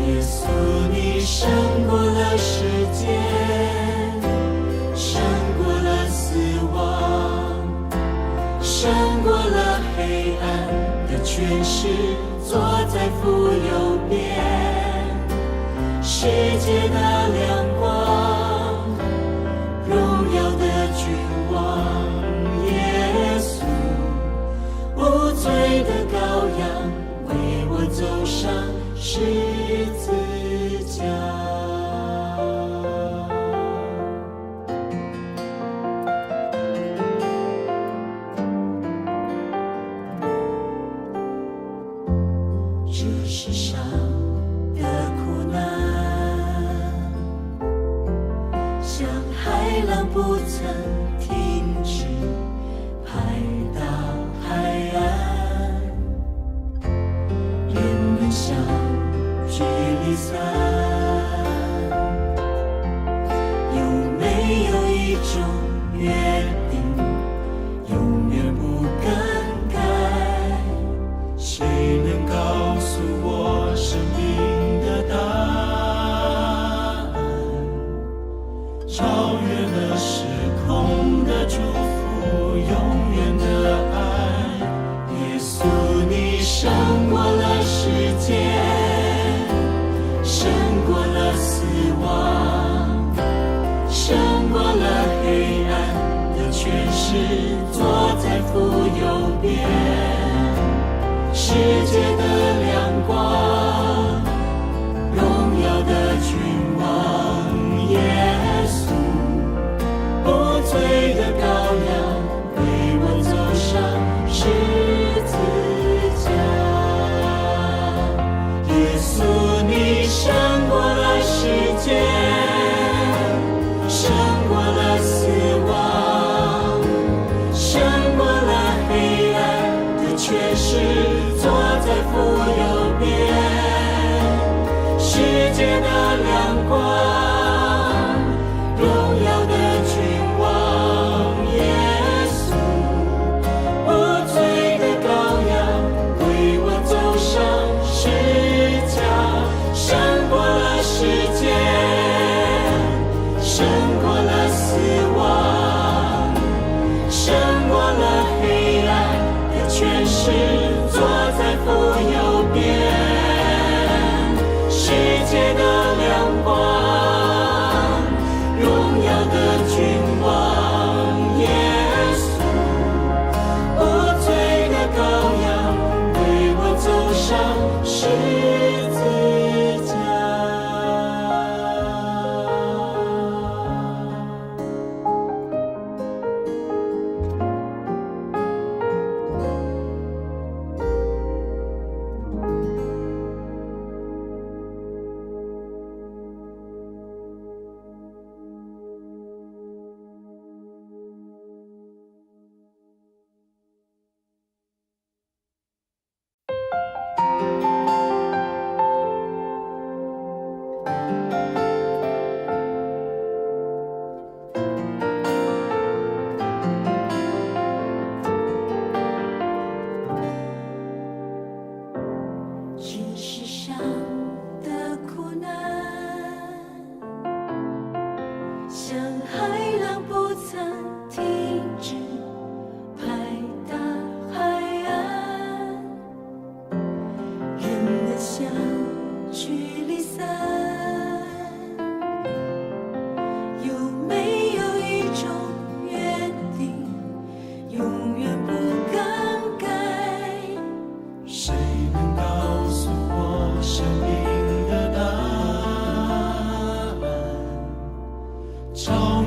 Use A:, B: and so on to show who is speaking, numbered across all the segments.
A: 耶穌，你勝過了世界，勝過了死亡，勝過了黑暗的權勢，坐在父右邊，世界的亮光，榮耀的君王，耶穌，無罪的羔羊，為我走上十字架。這世上的苦難，像海浪不曾停止，拍打海岸。人們相聚離散，有沒有一種約定，永遠不更改？
B: 誰能告訴我生命的答案？超越了時空的祝福，永遠的愛。
A: 耶穌，你勝過了世界，勝過了死亡，勝過了黑暗的權勢，坐在父右邊，世界的亮光，榮耀的君王，耶穌，無罪的羔羊，為我走上十字架。耶穌，你勝過了世界，勝過了死亡，勝過了黑暗的權勢，坐在父右邊，世界的亮光，榮耀的君王，耶穌，無罪的羔羊，為我走上十架，勝過了世界，勝過了死亡，勝過了黑暗的權勢，坐在父右邊，世界的亮光，榮耀的君王，耶穌，無罪的羔羊，為我走上十字架。這世上的苦難，像海浪不曾停止，拍打海岸。人們相聚離散，有沒有一種約定，永遠不更改？
B: 誰能告訴我生命的答案？超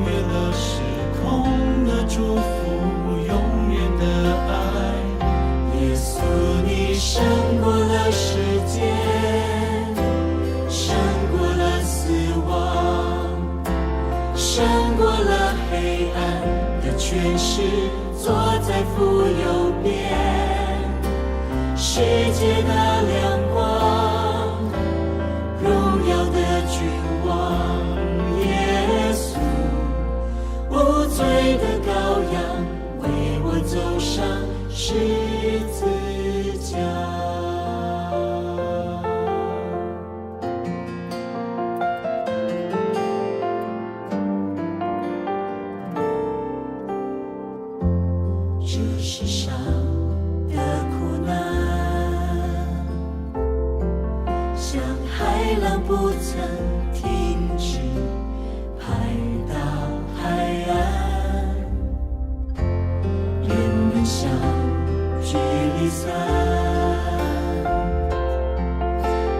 B: 越了時空的祝福，永遠的愛。
A: 耶穌，你勝過了世界，勝過了死亡，勝過了黑暗的權勢，坐在父右邊，世界的亮光，榮耀的君王，耶穌，無罪的羔羊，為我走上十字架。像海浪不曾停止，拍打海岸。人們相聚離散，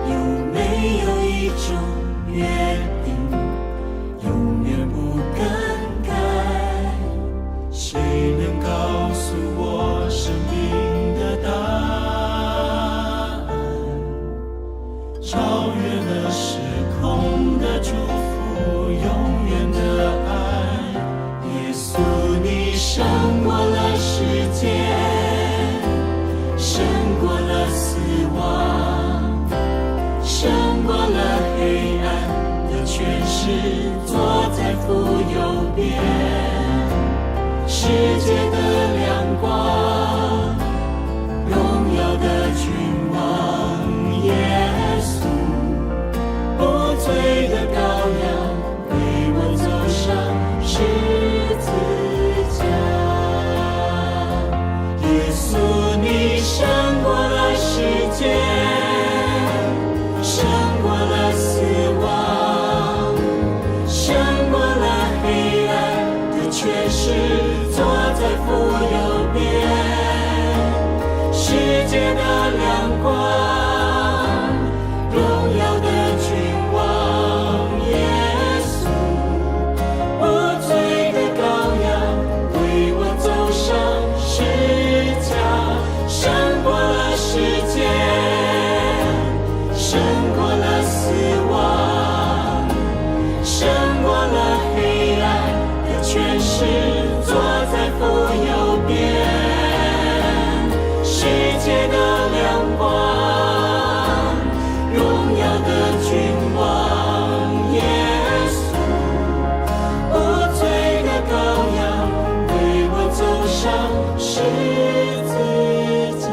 A: 有沒有一種約定，永遠不更改？
B: 誰能告訴我生命的答案？超越了時空的祝福，永遠的愛。
A: 耶穌，你勝過了世界，勝過了死亡，勝過了黑暗的權勢，坐在父右邊。世界的亮光，榮耀的君王，耶穌，無罪的羔羊，為我走上十字架。耶穌，你勝過了世界，勝過了死亡，勝過了黑暗的權勢，坐在父右邊。世界的亮光，榮耀的君王，耶穌，無罪的羔羊，為我走上十架，勝過了世界，勝過了死亡，勝過了黑暗的權勢，坐在父右邊。世界的亮光，榮耀的君王，耶穌，無罪的羔羊，為我走上十字架。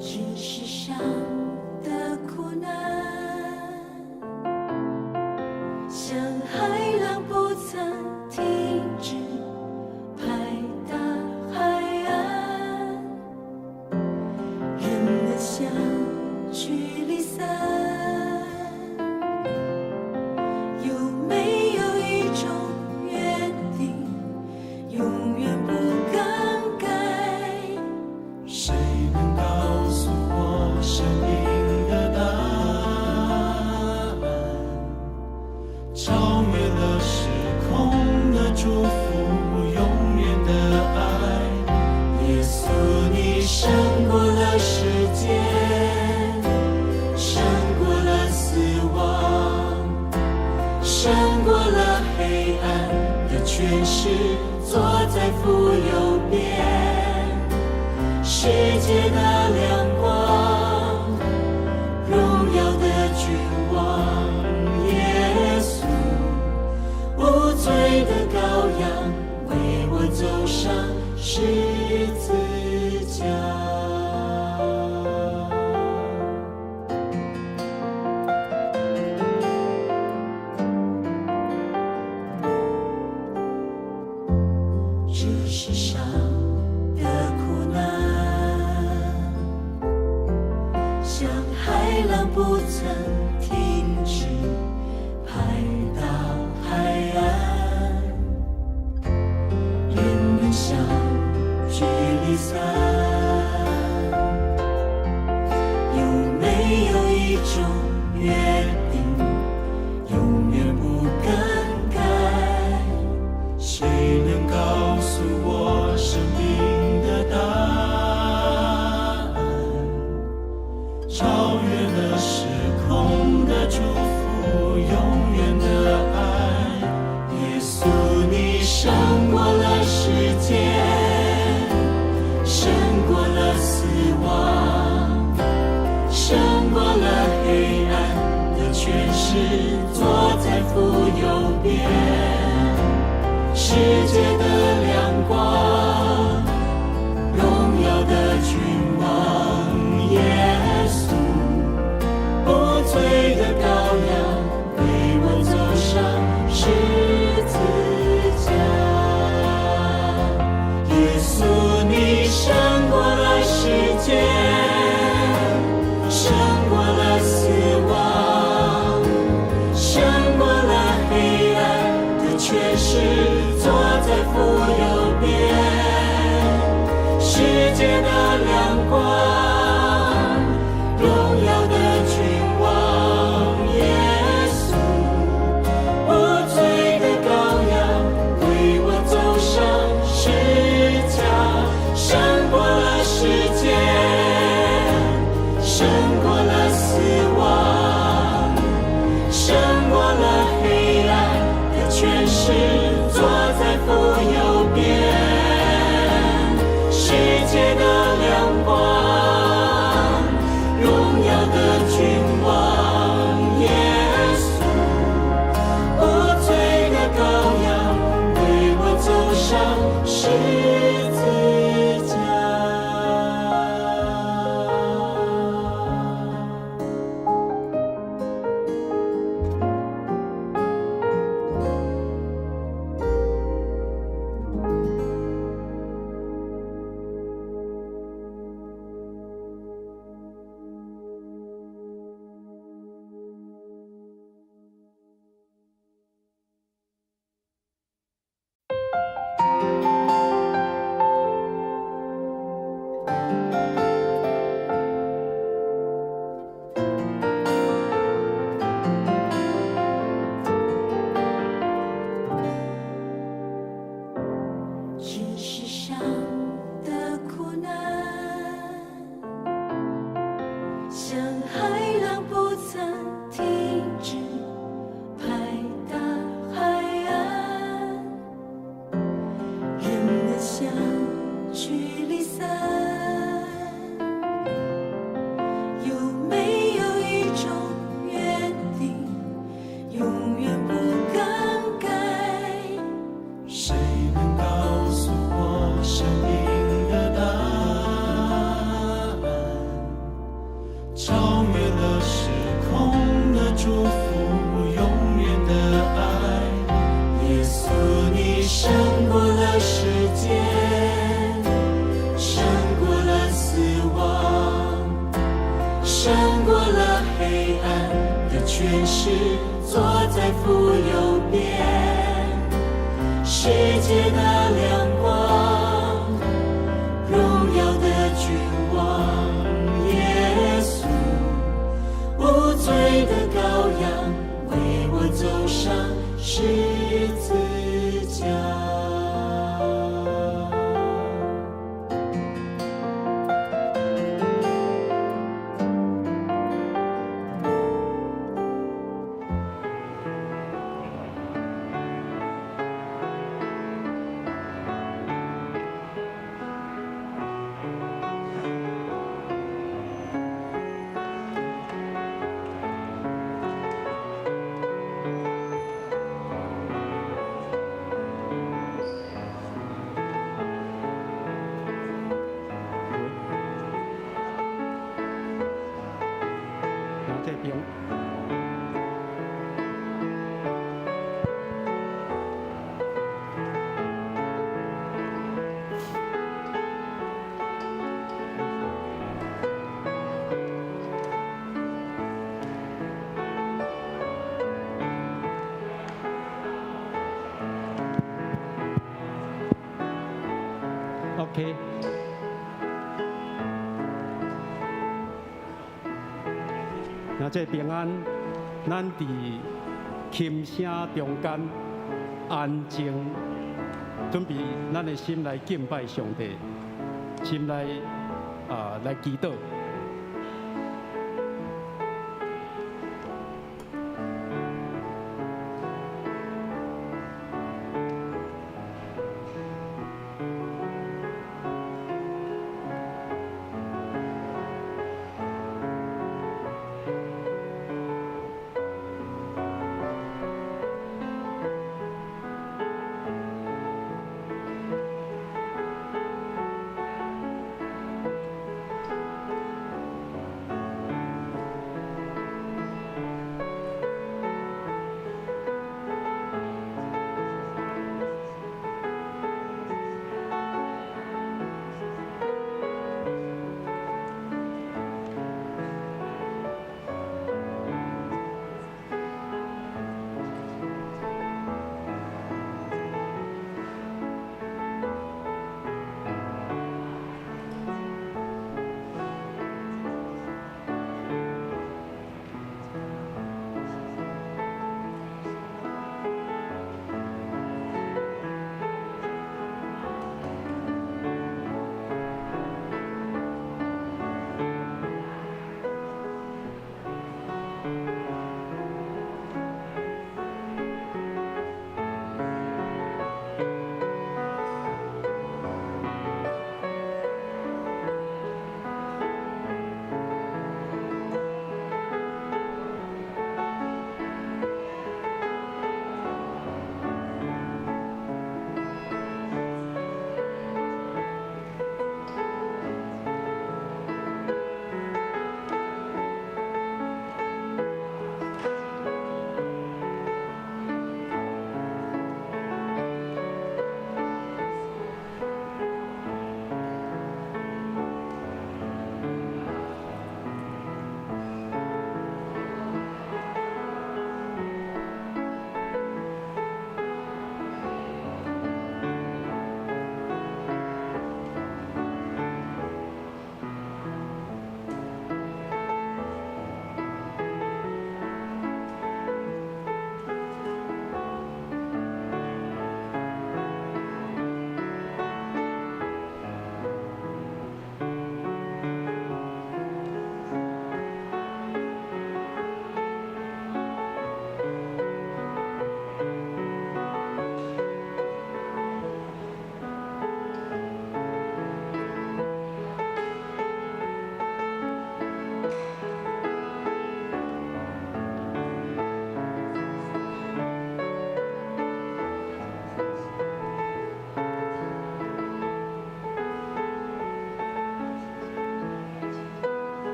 A: 這世上的苦難，像海浪不曾停止，拍打海岸。人們相聚離散，有沒有一種約定，永遠不更改？
B: 誰能告訴我生命的答案？超越了時空的祝福，永遠的愛。
A: 耶穌，你勝過了世界，勝過了死亡，勝過了黑暗的權勢，坐在父右邊。世界的亮光，榮耀的君王，耶穌，無罪的羔羊，為我走上十字架。這世上的苦難，像海浪不曾停止，拍打海岸。人們相聚離散，有沒有一種約定，永遠不更改？
B: 誰能告訴我生
A: 權勢，坐在父右邊，世界的亮光，榮耀的君王，耶穌，無罪的羔羊，為我走上十字架。
C: 這邊。OK。那這平安，咱佇琴聲中間安靜，準備咱的心來敬拜上帝，心來來祈禱。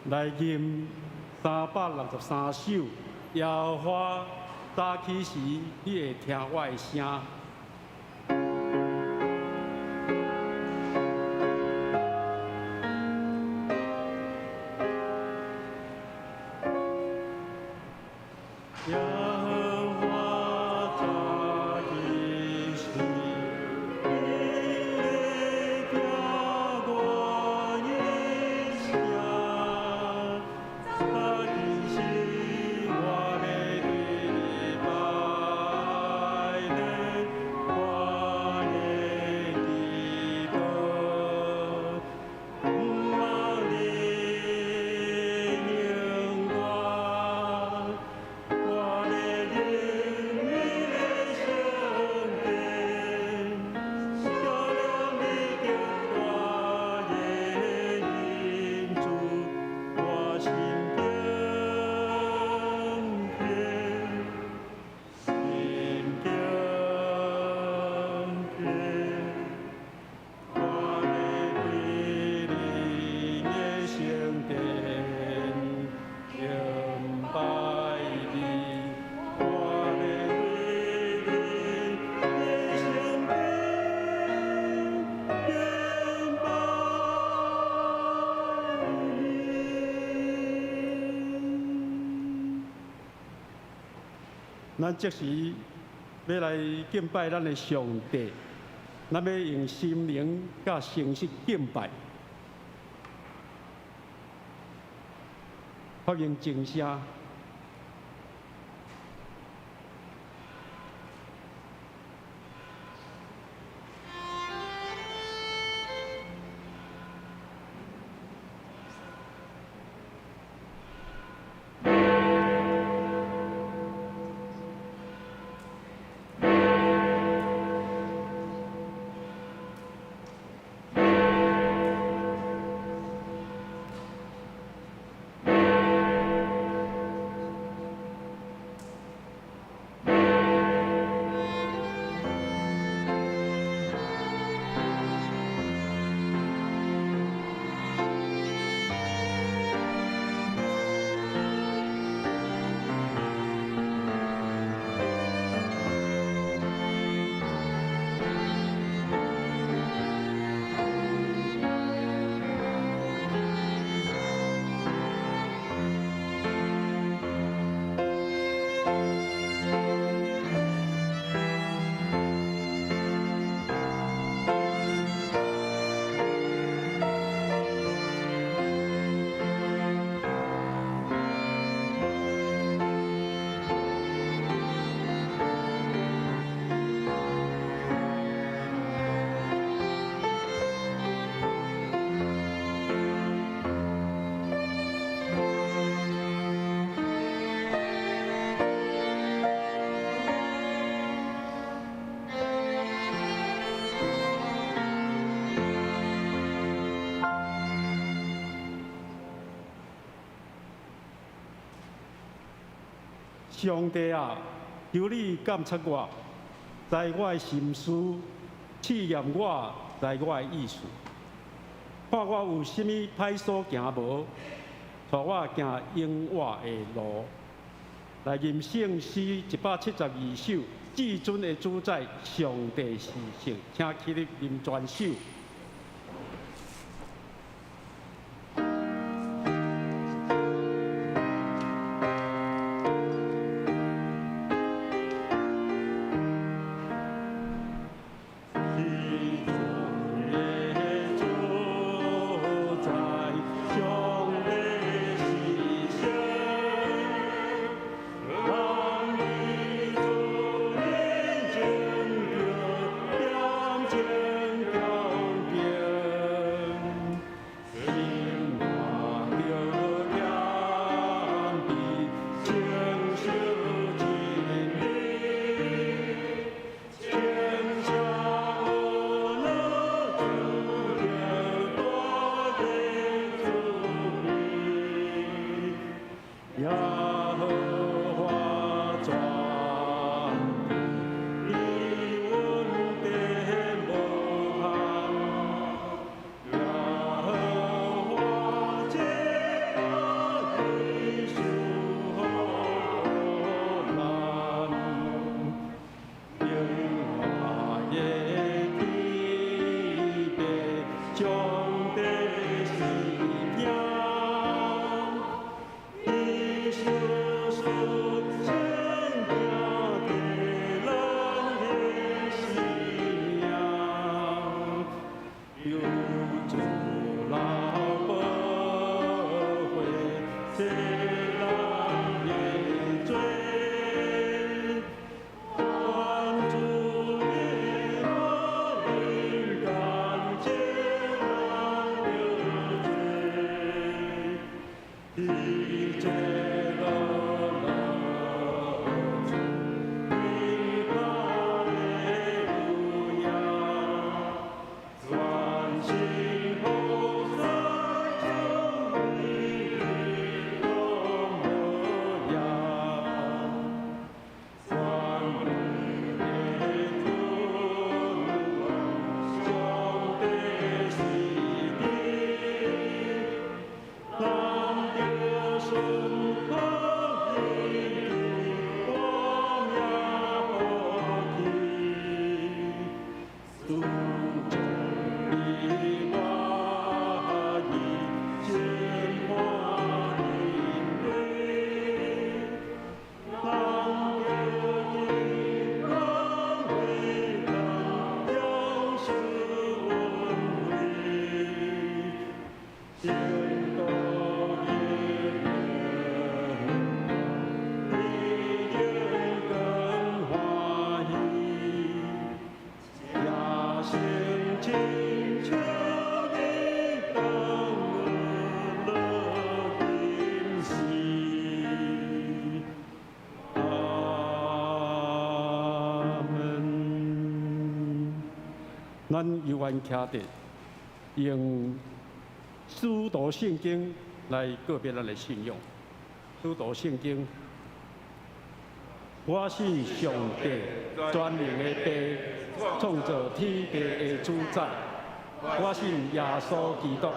C: 來吟363首。耶和華早起時，你會聽我的聲。耶和華早起時，你會聽我的聲。早起時，我欲對你拜禮，我的祈禱，毋通你應我，我欲入你的聖殿，賞亮你極大的恩慈，我心敬虔，心敬虔，我欲對你的聖殿敬拜你，我欲對你的聖殿敬拜你。咱這時欲來敬拜咱的上帝，咱欲用心靈佮誠實敬拜，發明靜聲。上帝啊，求你監察我，知我的心思，試驗我，知我的意思，看我有啥物歹所行無，帶我行永活的路。來吟聖詩172首，至尊的主宰，上帝是聖，請起立吟全首。至尊的主宰，上帝是聖，人伫主面前著，點睛叫咱猶原徛佇用使徒聖經來告別咱的信仰。使徒聖經，我信上帝全能的父，創造天地的主宰。我信耶穌基督，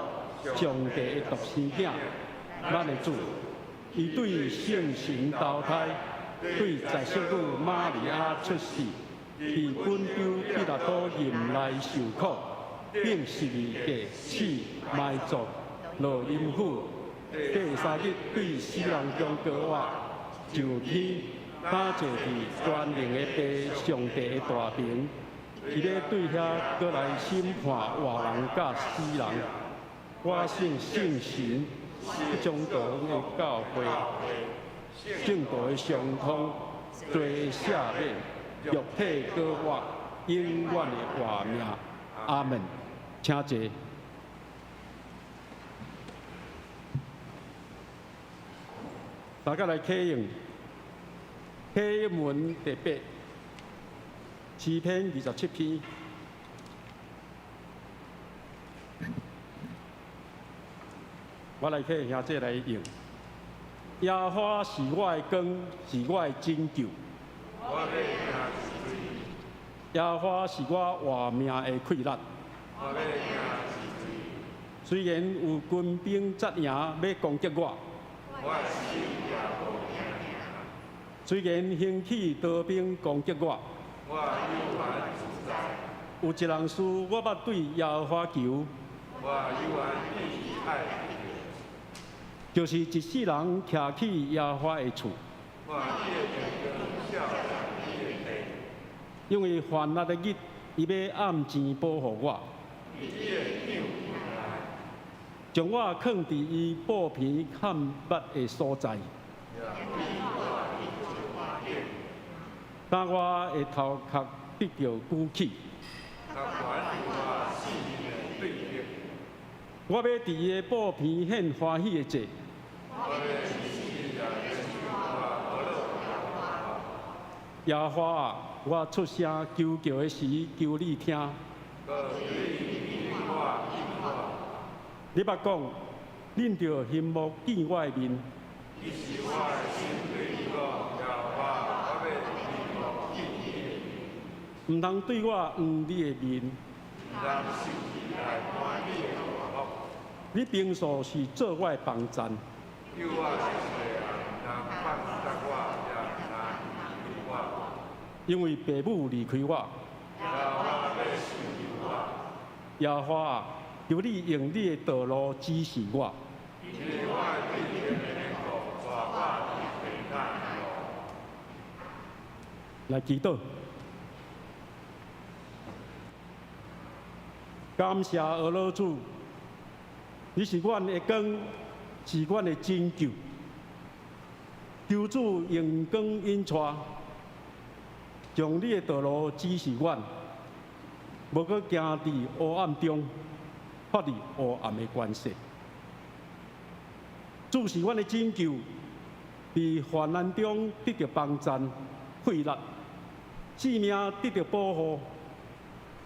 C: 上帝的獨生囝，咱的主。伊對聖神投胎，對在聖女瑪利亞出世，佇本丟彼拉多任內受苦，釘十字架死埋葬，落陰府，第三日對死人中復活，上天，打坐佇全能的父上帝的大爿，伊欲對遐閣來審判活人佮死人。我信聖神，宗徒的教會，聖徒的相通，罪的赦免，肉體復活，永遠的活命。阿門。請坐。大家來啟用啟文第八，詩篇27篇。我來替兄弟來用。耶和華是我的光，是我的拯救。耶和華是我活命的氣力。雖然有軍兵紮營欲攻擊我，雖然興起刀兵攻擊我，有一項事我捌對耶和華求，就是一世人徛去耶和華的厝，因為患難的日，伊欲按錢保護我，將我囥佇伊布棚看密的所在，當我的頭殼得著舉起，我欲佇伊的布棚獻歡喜的祭。耶和華啊，我出聲求叫的時，求你聽。你捌講，恁著欣慕見我的面。毋通對我掩你的面。你平素是做我的幫贊。因為父母離開我，耶和華啊，求你用你的道路指示我。來祈禱，感謝阿老主，你是阮的光，是阮的拯救。求主用光引帶，將你的道路指示阮，無閣行佇黑暗中，脫離黑暗的權勢。主是阮的拯救，佇患難中得著幫贊、氣力，性命得著保護。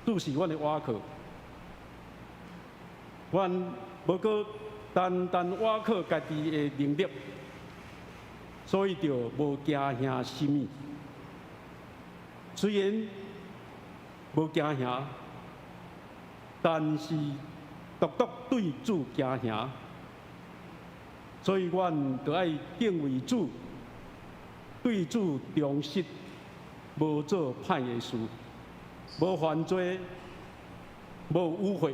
C: 主是阮的倚靠，阮無閣單單倚靠家己的能力，所以就無驚嚇啥物。雖然無驚嚇，但是獨獨對主驚嚇，所以阮就愛敬畏主，對主忠實，無做歹的事，無犯罪，無污穢。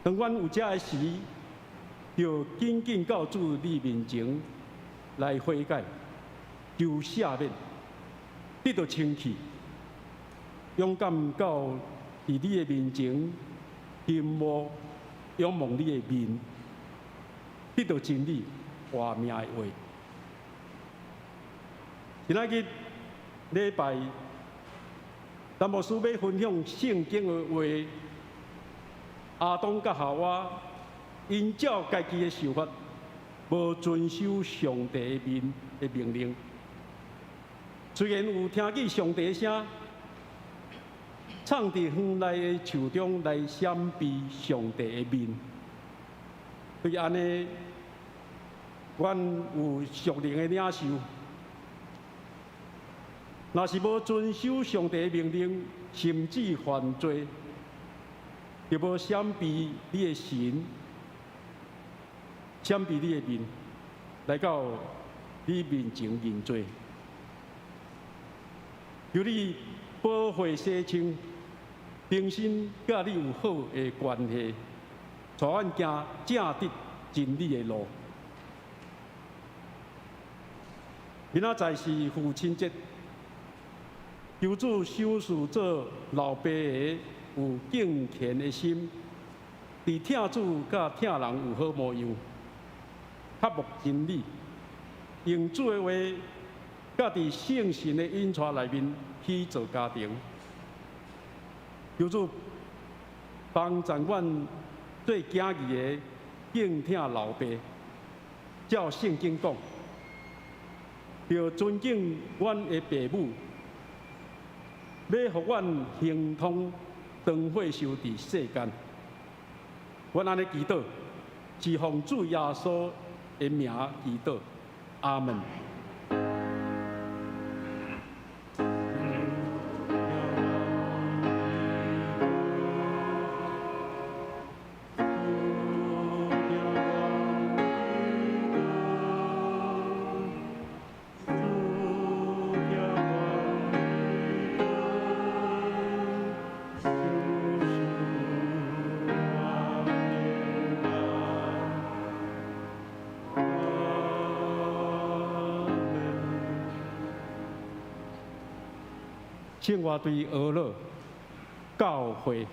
C: 當阮有這个時，就緊緊到主你面前來悔改，求赦免，得著清氣，勇敢到佇你的面前，欣慕仰望你的面，得著真理活命的話。今仔日禮拜，陳牧師欲分享聖經的話，亞當佮夏娃，𪜶照家己的想法，無遵守上帝的面的命令。雖然有聽見上帝的聲，藏佇園內的樹中來閃避上帝的面。對按呢，阮有屬靈的領受。若是無遵守上帝的命令，甚至犯罪，就無閃避你的神，閃避你的面，來到你面前認罪。求你寶血洗清，重新佮你有好的關係，帶阮行正直真理的路。明仔載是父親節，求主賞賜做老爸的有敬虔的心，佇疼子佮疼人有好模樣，合目真理，用主的話，佮佇聖神的引帶內面去做家庭。求主幫助阮做囝兒的敬疼老爸，照聖經講，著尊敬阮的爸母，欲予阮亨通長歲壽佇世間。阮按呢祈禱，是奉主耶穌的名祈禱，阿門。聖樂隊俄勒教會。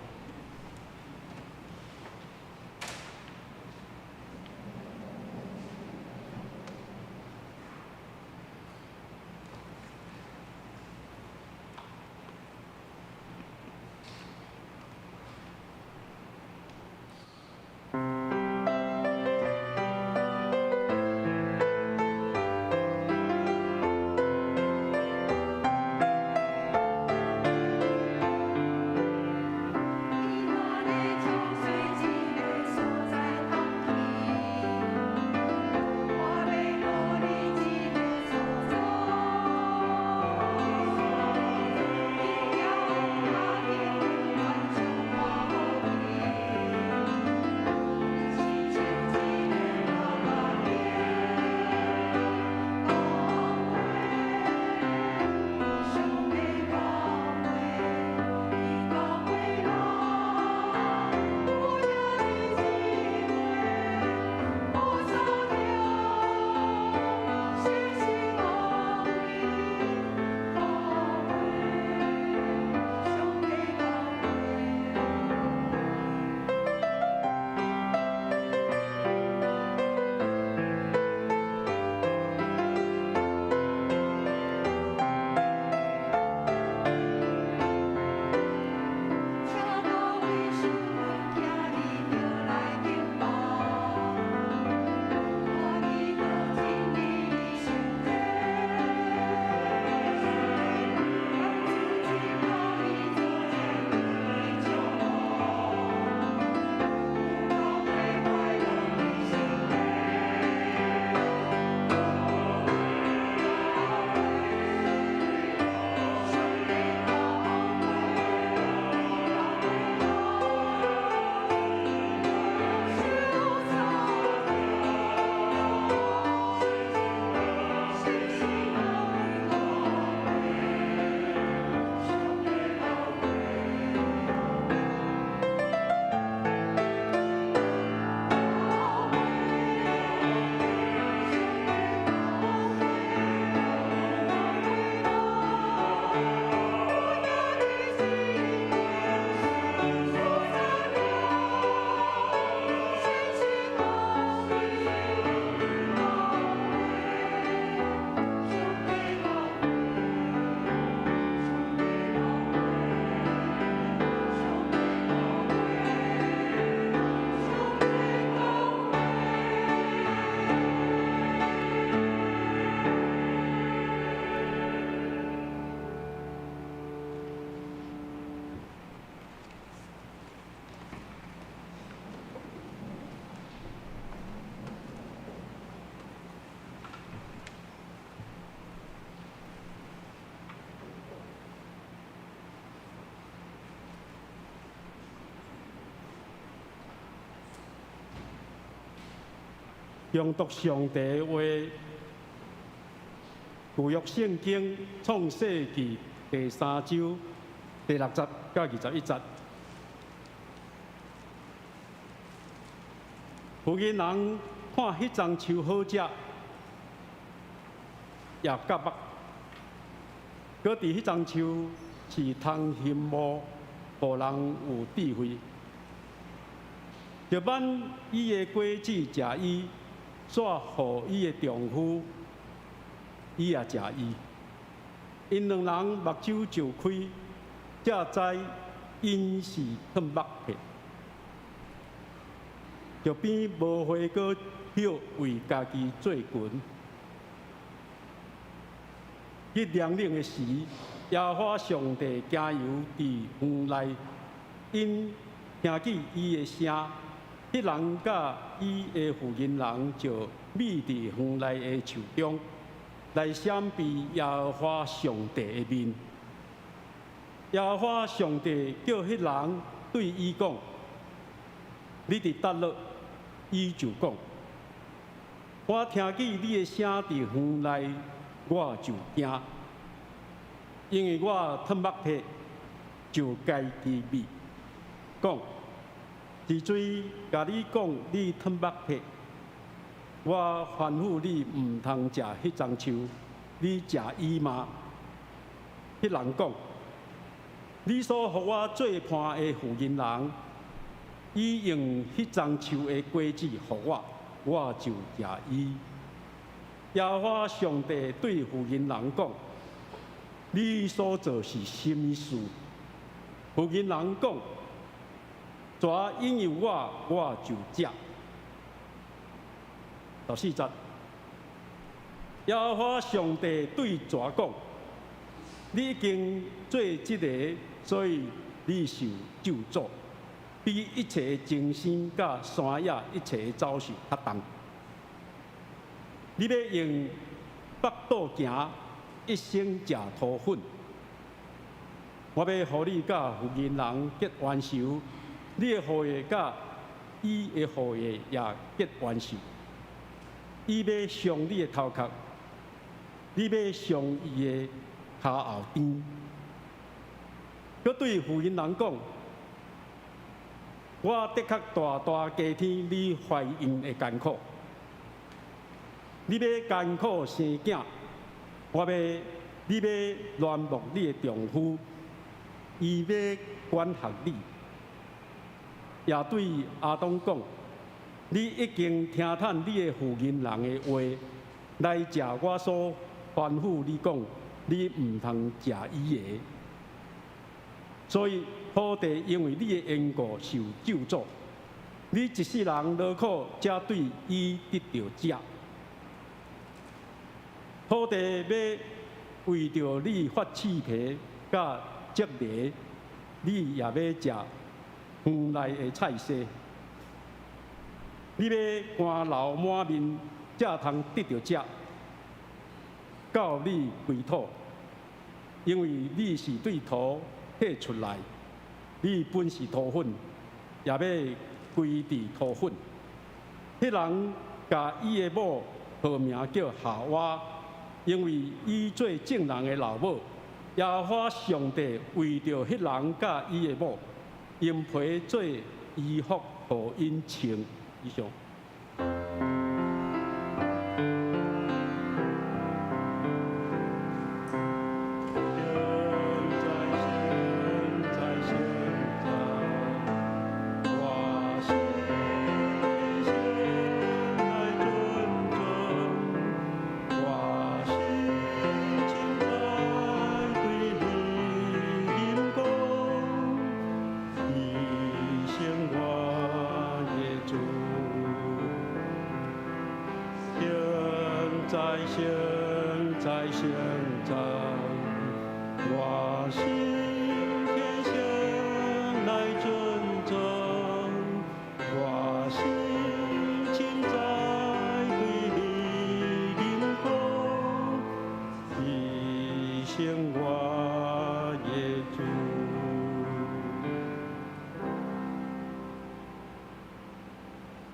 C: 誦讀上帝的話，舊約聖經創世記第三章第六節到21節。婦人人看彼欉樹好食，也夾目。閣佇彼欉樹是通欣慕，予人有智慧。就挽伊的果子食伊，煞予伊的丈夫，伊也食伊。𪜶兩人目睭就開，才知𪜶是褪目皮，就編無花果葉為家己做裙。日涼冷的時，耶和華上帝行遊佇園內，𪜶聽見伊的聲，彼人佮伊的婦人人就覕佇園內的樹中，來閃避耶和華上帝的面。耶和華上帝叫彼人對伊講：你佇佗落？伊就講：我聽見你的聲佇園內，我就驚，因為我褪目皮，就家己覕。講，是誰共你講你褪目皮？我吩咐你毋通食彼欉樹，你食伊嗎？彼人講：你所予我做伴的婦人人，伊用彼欉樹的果子予我，我就食伊。耶和華上帝對婦人人講：你所做是啥物事？婦人人講：蛇引誘我，我就食。14節，耶和華上帝對蛇講：你已經做這个，所以你受咒詛，比一切牲畜佮山野一切走獸較重。你欲用腹肚行，一生食塗粉。我欲予你佮婦人人結冤仇，你的後裔佮伊的後裔也結冤仇。伊欲傷你的頭殼，你欲傷伊的跤後踭。閣對婦人人講：我的確大大加添你懷孕的艱苦。你欲艱苦生囝，我欲你欲戀慕你的丈夫，伊欲管轄你。也對亞當講：你已經聽趁你的婦人人的話，來食我所吩咐你講，你毋通食伊的。所以土地因為你的緣故受咒詛，你一世人勞苦才對伊得著食。土地欲為著你發刺皮佮蟄螺，你也欲食園內的菜蔬。你欲汗流滿面，才通得著食，到你歸土，因為你是對土彼出來，你本是塗粉，也欲歸佇塗粉。彼人共伊的某號名叫夏娃，因為伊做眾人的老母。耶和華上帝為著彼人佮伊的某，用皮做衣服予𪜶穿。以上。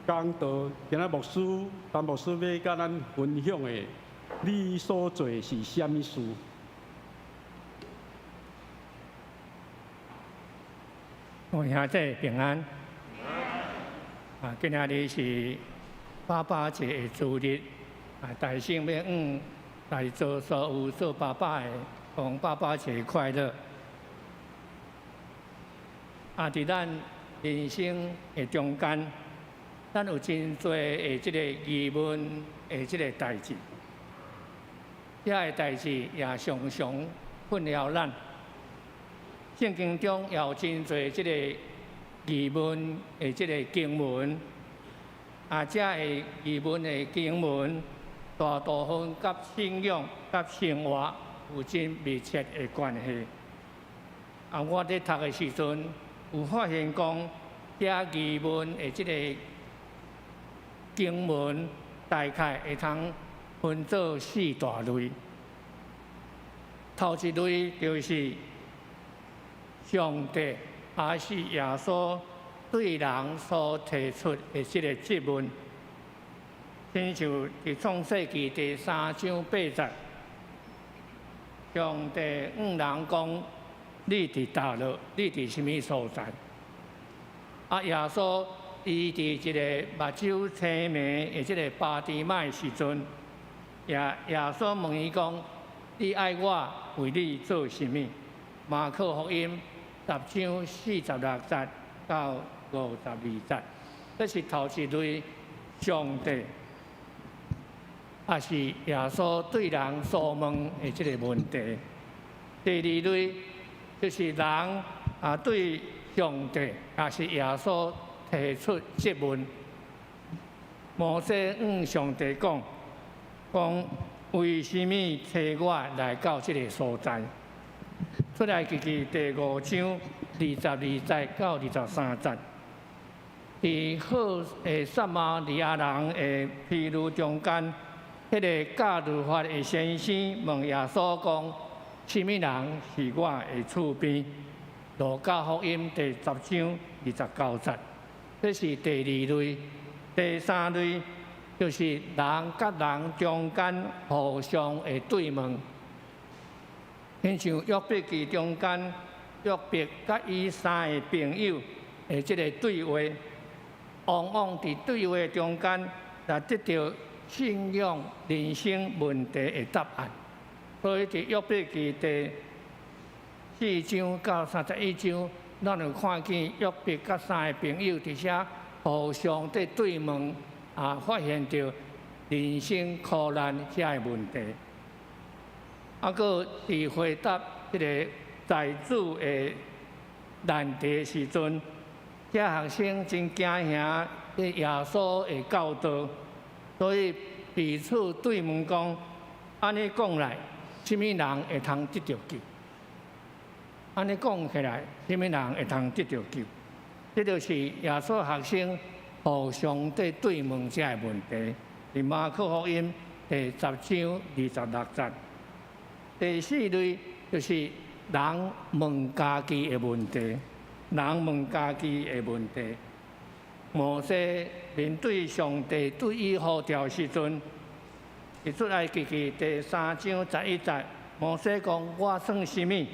C: 感講道，今仔牧師陳牧師欲佮咱分享的，你所做是啥物事？
D: 各位兄弟平安。啊，今仔日是爸爸節的主日，啊，大聲欲向在座所有做爸爸的講爸爸節快樂。啊，佇咱人生的中間，咱有真濟的這個疑問的這個代誌，這个代誌也常常困擾咱。聖經中也有真濟這個疑問的這個經文，啊，這个疑問的經文，大部分佮信仰、佮生活有真密切的關係。啊，我佇讀的時陣，有發現講，這疑問的這个經文，大概會通分做四大類。頭一類就是上帝抑是耶穌對人所提出的這个質問，親像佇創世記第三章八節，上帝向人講：你佇佗落？你佇啥物所在？啊，耶穌伊佇一个目睭青盲的這个巴提買時陣，耶穌問伊講：你愛我為你做啥物？馬可福音十章四十六節到五十二節，這是頭一類上帝，抑是耶穌對人所問的這个問題。第二類就是人啊對上帝，抑是耶穌提出質問。摩西向上帝講：講為啥物差我來到這个所在？出埃及記第五章二十二節到二十三節，佇好的撒瑪利亞人的譬喻中間，彼个教律法的先生問耶穌講：啥物人是我的厝邊？路加福音第十章二十九節，這是第二類。第三類就是人佮人中間互相的對問。親像約伯記中間，約伯佮伊三个朋友的這个對話，往往佇對話中間來得著信仰人生問題的答案。所以佇約伯記第四章到三十一章，咱有看見約伯佮三个朋友佇遮互相佇對問，啊，發現著人生苦難這个問題。啊，閣佇回答這个財主的難題時陣，這學生真驚嚇耶穌的教導，所以彼此對問講：按呢講來，啥物人會通得著救？按呢講起來，啥物人會通得著救？這就是耶穌學生互相佇對問這个問題。佇馬可福音第十章二十六節。第四類就是人問家己的問題，人問家己的問題。摩西面對上帝對伊呼召時陣，佇出埃及記第三章十一節，摩西講：我算啥物？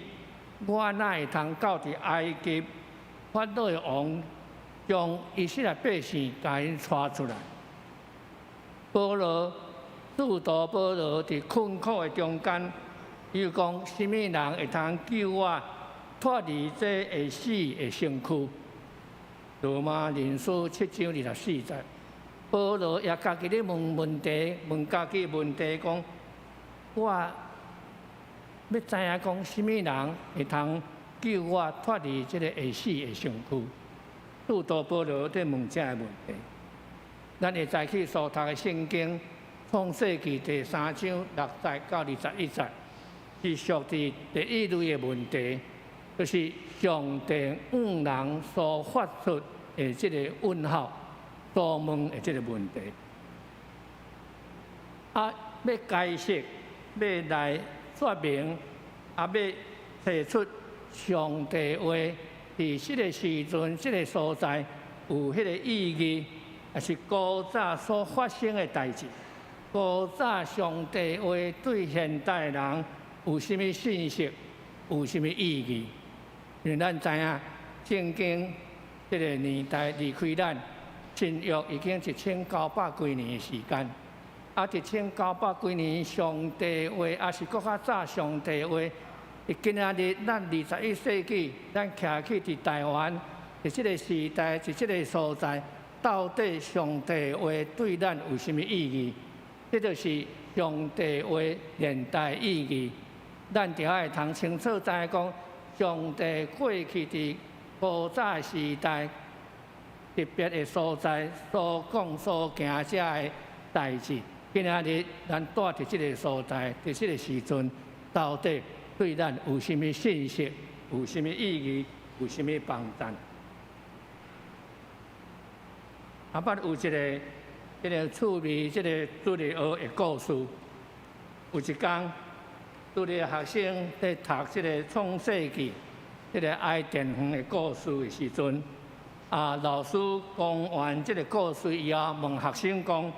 D: 我哪會通到佇埃及法老的王，將以色列百姓共𪜶帶出來？保羅，使徒保羅佇困苦的中間，伊講：啥物人會通救我脫離這會死的身軀？羅馬人書七章二十四節，保羅也家己咧問問題，問家己問題，講我欲知影講啥物人會通救我脫離這個會死的身軀？使徒保羅佇問這个問題。咱會再去所讀的聖經創世記第三章六節到二十一節，是屬佇第一類的問題，就是上帝向人所發出的這個問號，所問的這個問題。啊，欲解釋，欲來說明，啊，欲提出上帝話佇這个時陣、這个所在有彼个意義。抑是古早所發生的代誌。古早上帝話對現代人有啥物信息，有啥物意義？因為咱知影聖經這个年代離開咱新約已經1900幾年的時間。啊，一千九百幾年上帝話，抑是閣較早上帝話。今仔日咱21世紀，咱徛起佇台灣，佇這个時代，佇這个所在，到底上帝話對咱有啥物意義？這就是上帝話現代意義。咱著愛通清楚知影講，上帝過去佇古早時代特別的所在所講所行這个代誌，今仔日咱蹛佇這个所在，佇這个時陣，到底對咱有啥物信息，有啥物意義，有啥物幫贊？啊，捌有一个這个趣味，這个主日學的故事。有一工，主日學生佇讀這个創世記，這个伊甸園的故事的時陣，啊，老師講完這个故事以後，問學生講：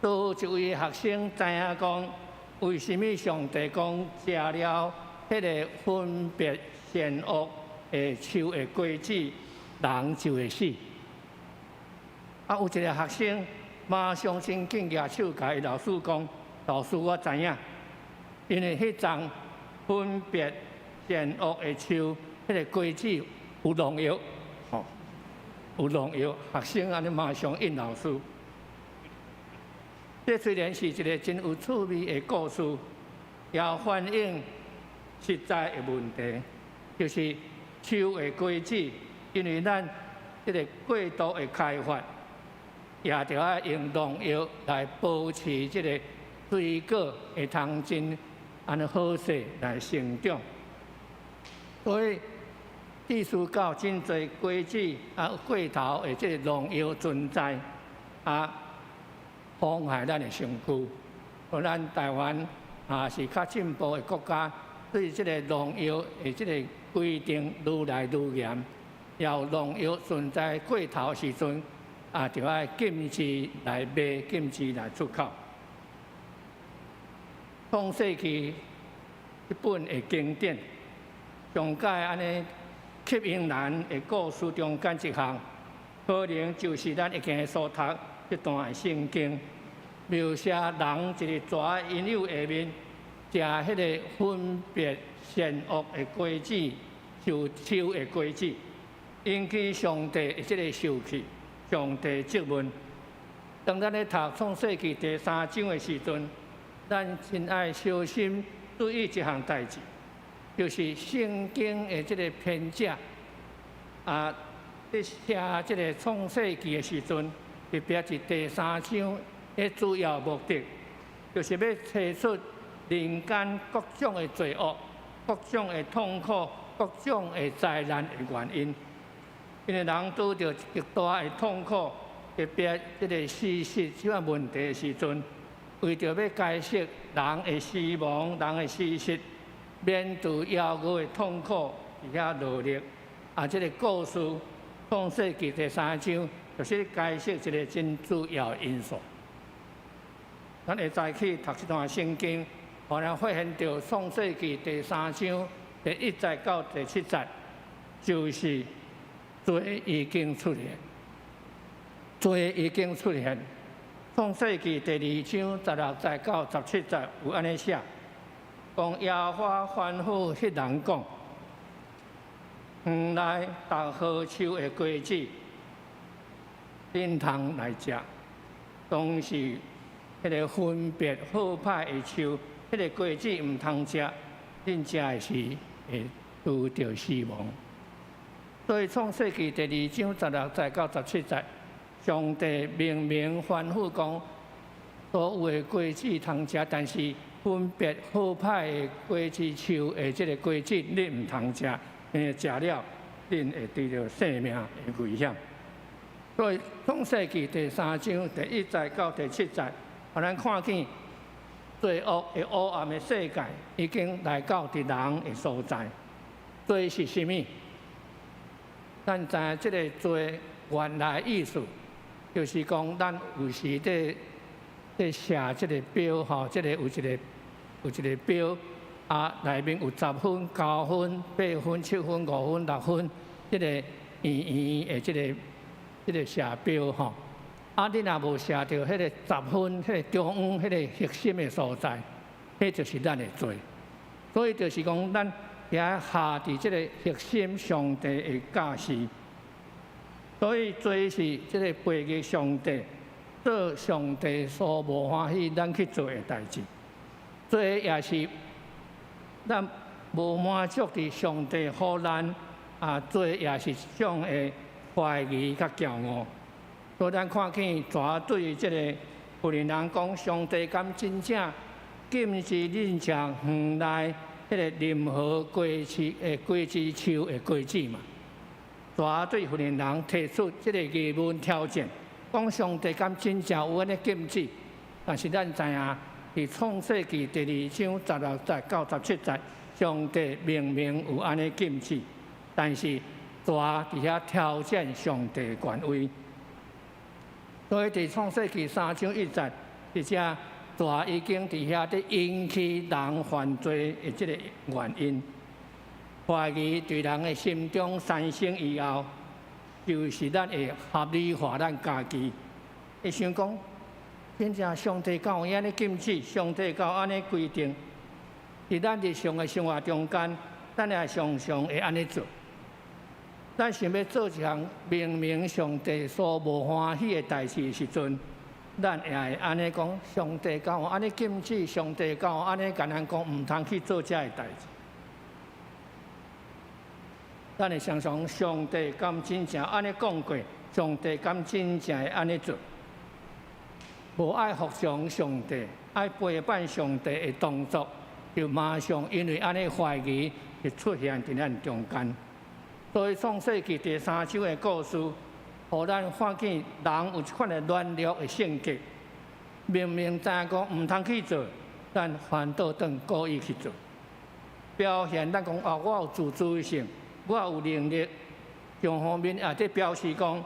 D: 佗一位學生知影講，為啥物上帝講食了彼个分別善惡的樹的果子，人就會死？啊，有一个學生馬上真緊舉手，共伊老師講：老師，我知影，因為彼叢分別善惡的樹，彼个果子有農藥，吼，有農藥。學生按呢馬上應老師。這雖然是一个真有趣味的故事，也反映實在的問題，就是樹的果子，因為咱這个過度的開發，也著愛用農藥來保持這个水果會通真按呢好勢來成長。所以，意思到真濟果子啊過頭的這个農藥存在，啊，妨害咱的身軀。予咱台灣啊是較進步的國家，對這个農藥的這个規定愈來愈嚴。也有農藥存在過頭時陣，啊，就愛禁止來賣，禁止來出口。創世記這本的經典，上蓋按呢吸引人的故事中間一項，可能就是咱已經所讀這段的聖經，描寫人佇個蛇引誘下面，食彼个分別善惡的果子，樹樹的果子，引起上帝的這个受氣，上帝質問。當咱咧讀創世記第三章的時陣，咱真愛小心注意一項代誌，就是聖經的這个編者啊，佇寫這个創世記的時陣，特別是第三章的主要目的，就是欲提出人間各種的罪惡、各種的痛苦、各種的災難的原因。因為人拄著極大的痛苦，特別這个死實這款問題的時陣，為著欲解釋人的死亡、人的死實，免除遙遙的痛苦佇遐努力。啊，這个故事創世記第三章，就是解釋一个真主要的因素。咱會早起讀這段聖經，予咱發現著創世記第三章第一節到第七節，就是罪已經出現，罪已經出現。創世記第二章16節到17節有按呢寫，講耶和華吩咐彼人講：園內逐號樹的果子，恁通來食，當是彼个分別好歹的樹，彼个果子毋通食，恁食的時會拄著死亡。所以創世記第二章16節到17節，上帝明明吩咐講，所有的果子通食，但是分別好歹的果子樹的這个果子，你毋通食，因為食了，恁會拄著性命的危險。所以創世記第三章第一節到第七節，予咱看見罪惡的黑暗的世界已經來到佇人的所在。罪是啥物？咱知影這个罪原來意思就是講咱有時咧寫這個表吼，這個有一個表啊，內面有十分、九分、八分、七分、五分、六分，這個圓圓的這個寫表吼。啊，你若無寫著彼個十分、彼個中央、彼個核心的所在，彼就是咱的罪。所以就是講，咱也下佇這個核心上帝的教示。所以罪是這個背逆上帝，做上帝所無歡喜咱去做的代誌。罪也是咱無滿足佇上帝予咱啊，罪也是一種的懷疑佮驕傲。所以咱看見蛇對這個婦人人講，上帝敢真正禁止恁食園內彼個任何果子的果子樹的果子嘛？蛇對婦人人提出這個疑問挑戰，講上帝敢真正有按呢禁止？但是咱知影，佇創世記第二章十六節到十七節，上帝明明有按呢禁止，但是蛇佇遐挑戰上帝權威。所以佇創世記三章一節，佇遮蛇已經佇遐咧引起人犯罪的這個原因。懷疑佇人的心中產生以後，就是咱會合理化咱家己，會想講，真正上帝敢有按呢禁止，上帝敢有按呢規定，佇咱日常的生活中間，咱也常常會按呢做。咱想欲做一項明明上帝所無歡喜的代誌的時陣，咱也會按呢講，上帝敢有按呢禁止，上帝敢有按呢共咱講，毋通去做這个代誌。咱會想想上帝敢真正按呢講過，上帝敢真正會按呢做？無愛服從上帝，愛背叛上帝的動作，就馬上因為按呢懷疑，就出現佇咱中間。所以創世記第三章的故事，予咱看見人有這款的軟弱的性格。明明知影講毋通去做，但反倒轉故意去做，表現咱講啊，我有自主性，我有能力，雙方面也佇表示講，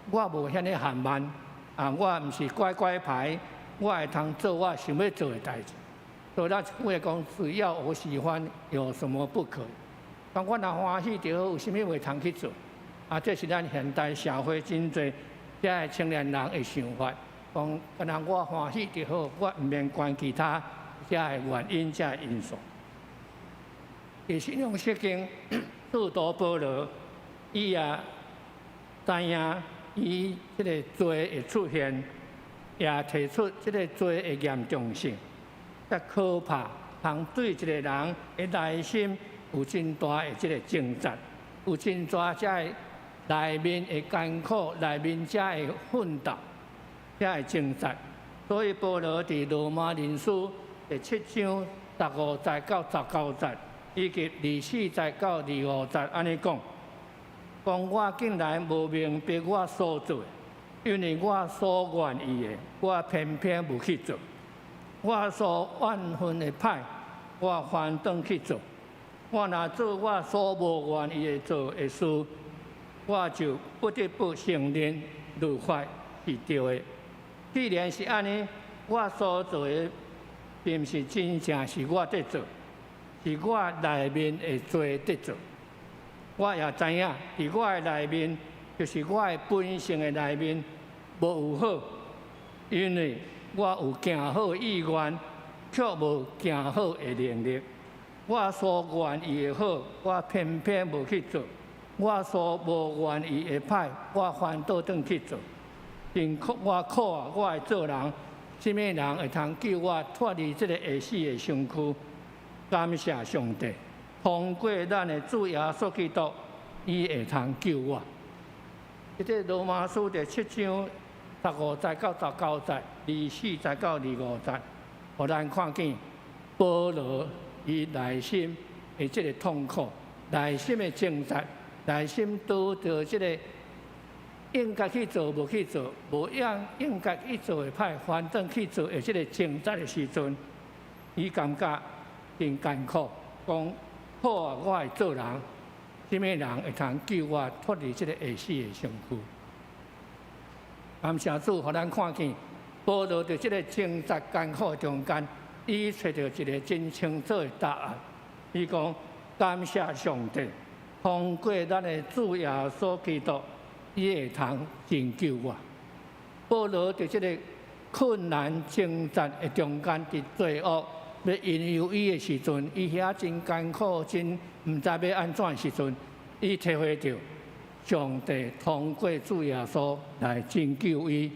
D: 我無遐爾緩慢，啊，我毋是乖乖牌，我會通做我想欲做的代誌。所以咱一句話講，只要我喜歡，有什麼不可？講我若歡喜就好，有啥物袂通去做？啊，這是咱現代社會真濟遮个青年人的想法。講，敢若我歡喜就好，我毋免管其他遮个原因、遮個因素。佇新約聖經，使徒保羅，伊也知影伊這个罪會出現，也提出這个罪的嚴重性，遮可怕，通對一個人的內心有真大的這個掙扎，有真大遮个內面的艱苦，內面遮的奮鬥，遮的掙扎。所以保羅佇羅馬人書第七章十五節到十九節，以及二四節到二五節，按呢講，講我竟然無明白我所做的，因為我所願意的，我偏偏無去做；我所怨恨的歹，我反轉去做。我若做我所無願意的做的事，我就不得不承認律法是對的。既然是按呢，我所做的，並毋是真正是我佇做，是我內面的罪佇做。我也知影，佇我的內面，就是我的本性的內面，無有好，因為我有行好的意願，卻無行好的能力。我所願意的好，我偏偏無去做；我所無願意的歹，我反倒轉去做。真苦，我苦啊！我的做人，啥物人會通救我脫離這个會死的身軀？感謝上帝，通過咱的主耶穌基督，伊會通救我。這個羅馬書第七章十五節到十九節，二四節到二五節，予咱看見保羅伊內心的這个痛苦，內心的掙扎，內心拄著這个應該去做無去做，無應該去做的歹，反轉去做的這个掙扎的時陣，伊感覺真艱苦，講好啊，我會做人，啥物人會通救我脫離這个會死的身軀？感謝主，予咱看見保羅佇這个掙扎艱苦中間，伊揣著一个真清楚的答案。伊講：感謝上帝，通過咱的主耶穌基督，伊會通拯救我。保羅佇這个困難掙扎的中間，佇罪惡欲引誘伊的時陣，伊遐真艱苦，真毋知欲按怎的時陣，伊體會著上帝通過主耶穌來拯救伊，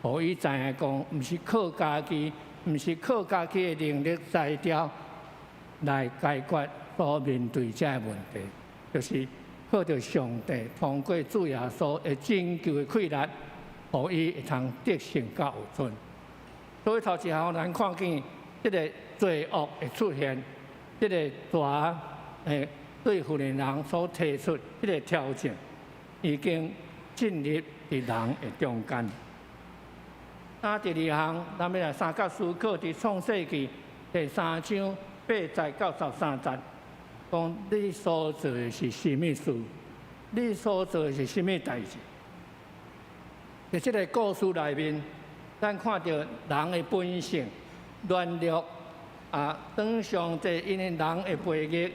D: 予伊知影講，毋是靠家己，毋是靠家己的能力才調來解決所面對這个問題，就是靠著上帝通過主耶穌的拯救的氣力，予伊會通得勝佮有存。所以頭一項咱看見這个罪惡的出現，這个蛇對婦人人所提出這个挑戰，已經進入佇人的中間。啊，第二項，咱欲來相佮思考佇創世記第三章八節到13節，講你所做的是啥物事？你所做的是啥物代誌？佇這个故事內面，咱看著人的本性軟弱啊，當上帝因為人的背逆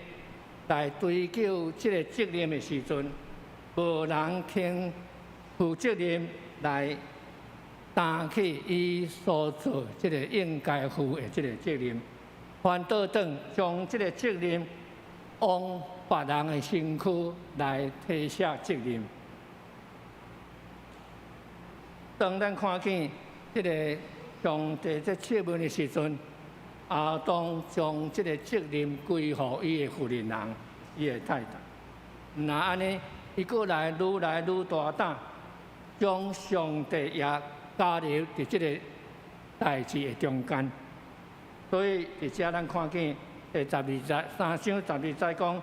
D: 來追究這个責任的時陣，無人肯負責任來擔起伊所做這个應該負的這个責任，反倒轉將這个責任往別人的身軀來推卸責任。當咱看見這个上帝這質問的時陣，亞當將這个責任歸予伊的婦人人，伊的太太。毋若按呢，伊閣來愈來愈大膽，將上帝也加入佇這个代誌的中間。所以佇遮咱看見第十二節，三章十二節講：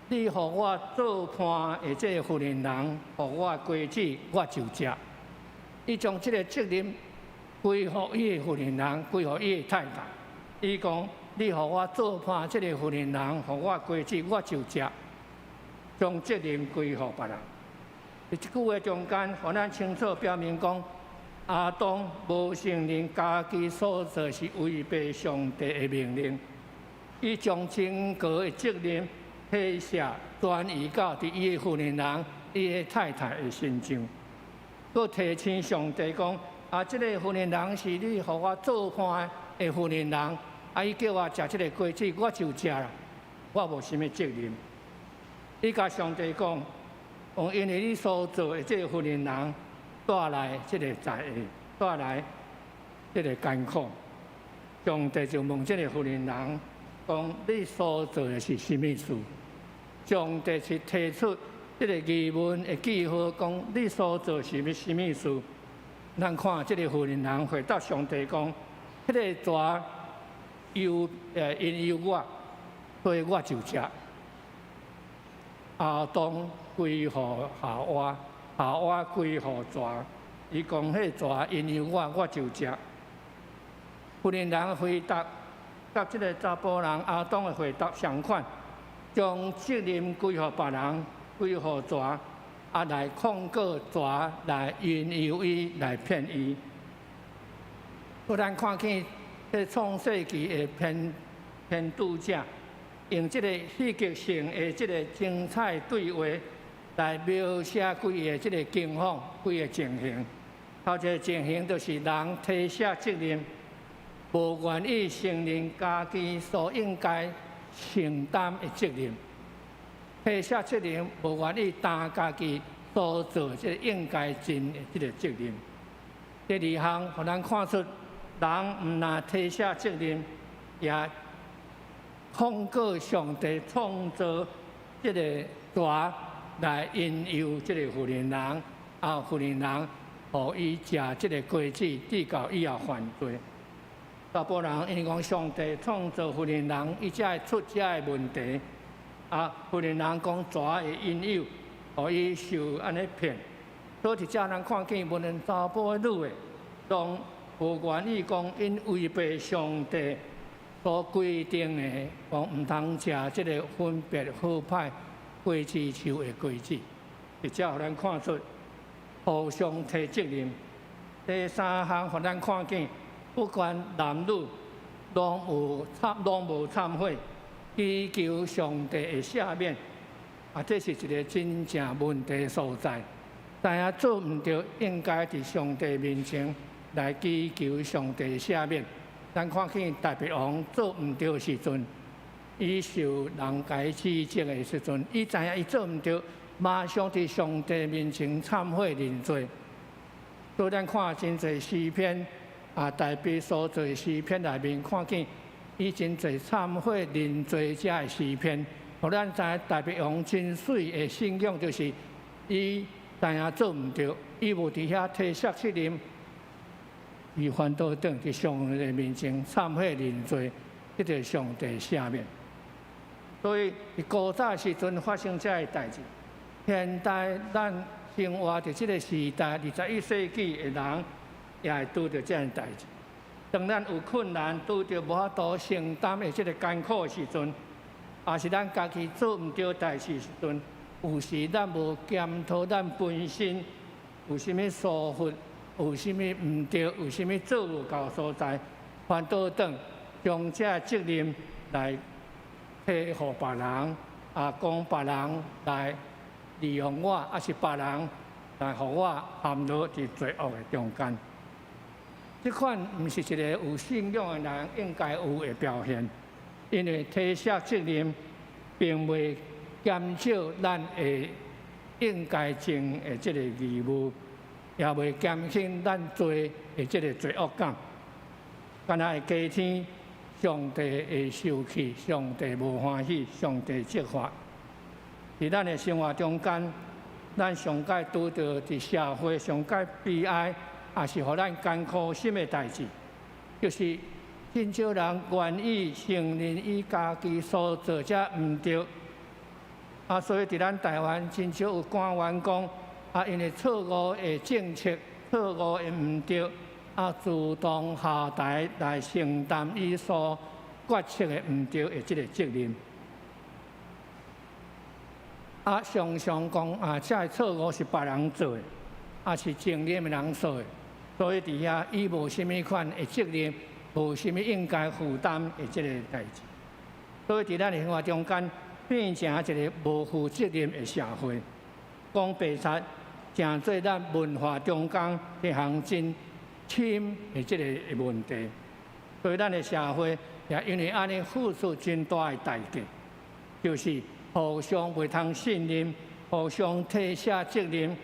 D: 你予我做伴的這个婦人人，予我果子，我就食。伊將這个責任歸予伊的婦人人，歸予伊的太太。伊講：你予我做伴這个婦人人，予我果子，我就食。將責任歸予別人。佇這句話中間，予咱清楚表明講，亞當無承認家己所做是違背上帝的命令，伊將整個的責任推卸轉移到佇伊的婦人人、伊的太太的身上。閣提醒上帝講：啊，這个婦人人是你予我做伴的婦人人，啊，伊叫我食這个果子，我就食啦，我無啥物責任。伊共上帝講：講因為你所做的這个婦人人帶來這个災禍，帶來這个艱苦。上帝就問這个婦人人講：你所做的是啥物事？上帝是提出這个疑問的記號，講你所做是物啥物事？咱看這个婦人人回答上帝講：彼个蛇引誘我，所以我就食。亞當歸予夏娃，夏娃歸予蛇。伊講彼蛇引誘我，我就食。婦人人回答，佮這个查埔人亞當的回答相款，將責任歸予別人，歸予蛇，啊來控告蛇來引誘伊，來騙伊。予咱看見這創世記的編著者，用這个戲劇性的這个精彩對話來描寫幾个這个情況、幾个情形。頭一个情形就是人推卸責任，無願意承認家己所應該承擔的責任，推卸責任，無願意擔家己所做這个應該盡的這个責任。第二項，予咱看出人毋但推卸責任，也控告上帝創造這个蛇來引誘這个婦人人，啊，婦人人予伊食這个果子，直到以後犯罪。查埔人因為講上帝創造婦人人，伊才會出這个問題。啊，婦人人講蛇會引誘，予伊受按呢騙。所以佇遮咱看見，無論查埔女的，攏無願意講𪜶違背上帝所規定的，講毋通食這个分別好歹果子樹的果子。佇遮予咱看出，互相推責任。第三項，予咱看見，不管男女，攏無懺悔，祈求上帝的赦免。啊，這是一個真正問題所在。知影做毋對，應該佇上帝面前來祈求上帝赦免。咱看見大衛王做毋對時陣，伊受人共伊指責的時陣，伊知影伊做毋對，馬上佇上帝面前懺悔認罪。所以咱看真濟詩篇，啊，大衛所做詩篇內面看見，伊真濟懺悔認罪這个詩篇，予咱知大衛王真媠的信仰，就是伊知影做毋對，伊無佇遐推卸責任，伊反倒轉佇上帝面前懺悔認罪，得著上帝赦免。所以佇古早時陣發生這个代誌，現代咱生活佇這个時代，21世紀的人也會拄著這樣代誌。當咱有困難，拄著無法度承擔的這个艱苦的時陣，抑是咱家己做毋對代誌時陣，有時咱無檢討咱本身有啥物疏忽，有啥物毋對，有啥物做無夠所在，反倒轉將這責任來推予別人，啊，講別人來利用我，抑是別人來予我陷落佇罪惡的中間。這款毋是一個有信仰的人應該有的表現，因為推卸責任並未減少咱的應該盡的這個義務，也未減輕咱罪的這個罪惡感。敢若會加添上帝會受氣，上帝無歡喜，上帝責罰。佇咱的生活中間，咱上蓋拄著佇社會上蓋悲哀，也是予咱艱苦心的代誌，就是真少人願意承認伊家己所做這毋對。啊，所以佇咱台灣真少有官員講，啊，因為錯誤的政策、錯誤的毋對，啊，自動下台來承擔伊所決策的毋對的這個責任。啊，常常講啊，這个錯誤是別人做的，抑是前任的人做的，所以佇遐伊無啥物款的責任，無啥物應該負擔的這個代誌。所以佇咱的生活中間，變成一個無負責任的社會。講白賊，成做咱文化中間一項真深的這個問題。所以咱的社會也因為按呢付出真大的代價，就是互相袂通信任，互相推卸責任，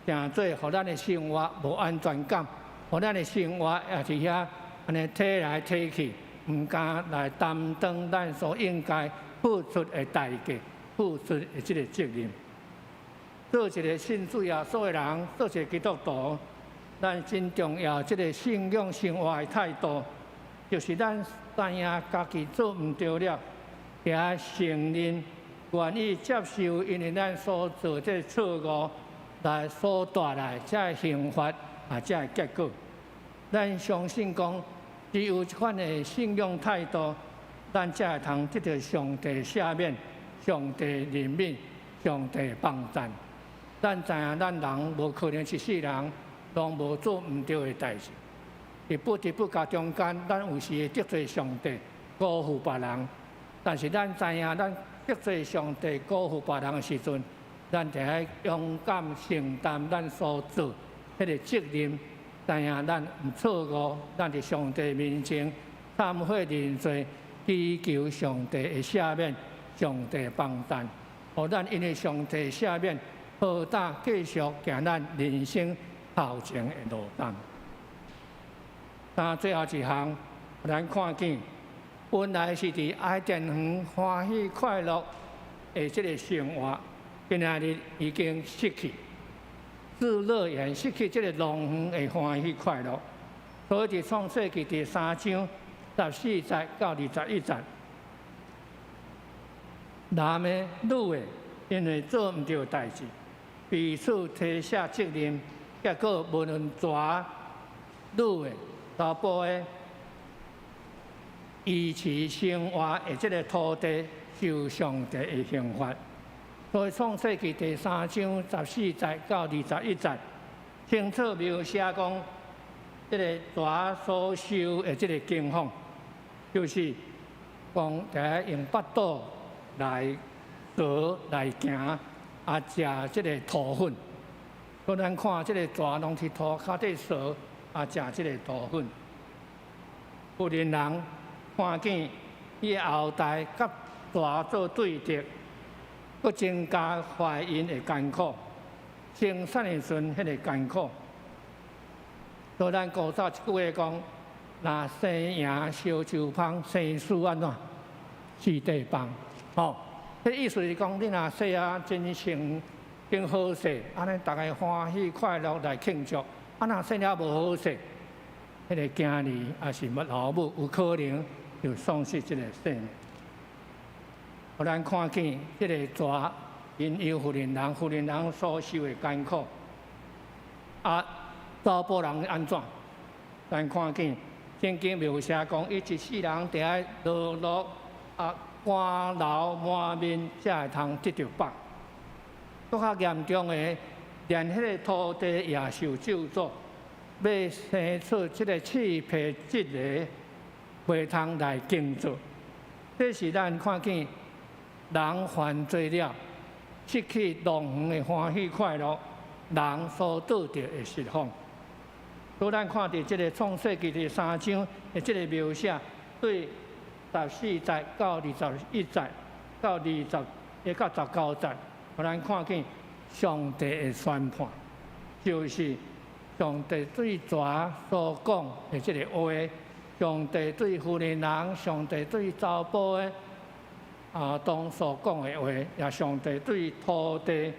D: 成做予咱的生活無安全感，予咱的生活也佇遐按呢推來推去，毋敢來擔當咱所應該付出的代價，付出的這個責任。做一個信主耶穌的人，做一個基督徒，咱真重要這個信仰生活的態度，就是咱知影家己做毋對了，也承認，願意接受，因為咱所做這個錯誤來所帶來這个刑罰啊，這个結果。咱相信講，只有這款的信仰態度，咱才會通得著上帝赦免、上帝憐憫、上帝幫贊。咱知影，咱人無可能一世人攏無做毋對的代誌。佇不知不覺中間，咱有時會得罪上帝，辜負別人。但是咱知影，咱得罪上帝、辜負別人的時陣，咱就愛勇敢承擔咱所做彼個責任。知影咱毋錯誤，咱佇上帝面前懺悔認罪，祈求上帝的赦免、上帝幫贊。予咱因為上帝赦免，好膽繼續行咱人生頭前的路途。但最後一項，咱看見本來是佇伊甸園歡喜快樂的這個生活，今仔日已經失去。自樂園失去這個樂園的歡喜快樂，所以佇創世記第三章14節到21節，男的、女的，因為做毋對代誌，彼此推卸責任，結果無論蛇、女的、查埔的，維持生活的這個土地受上帝的刑罰。所以創世記第三章14節到21節，清楚描寫講，這个蛇所受的這个刑罰，就是講著用腹肚來趖來行，啊食這个塗粉。所以咱看這个蛇攏佇塗跤底趖，啊食這个塗粉。婦人人看見伊的後代佮蛇做對敵，閣增加懷孕的艱苦，生產的時陣彼个艱苦。所以咱古早一句話講：若生贏燒樹芳，生輸按怎？四塊放。吼，彼意思是講，你若細仔真成真好勢，按呢逐家歡喜快樂來慶祝；啊，若細仔無好勢，彼个囝兒抑是老母有可能就喪失這个性命。予咱看見這个蛇引誘婦人人，婦人人所受的艱苦，啊，查埔人按怎？咱看見聖經描寫講，伊一世人著愛勞碌啊，汗流滿面，才會通得著飽。閣較嚴重的，連彼个土地也受咒詛，欲生出這个刺皮蒺藜，袂通來耕作。這是咱看見人犯罪了，失去樂園的歡喜快樂，人所得著的釋放。所以咱看佇這个創世記第三章的這个描寫，對14節到21節到20一到19節，予咱看見上帝的宣判，就是上帝對蛇所講的這个話，上帝對婦人人，上帝對查埔的亞當所講的話，也上帝對土地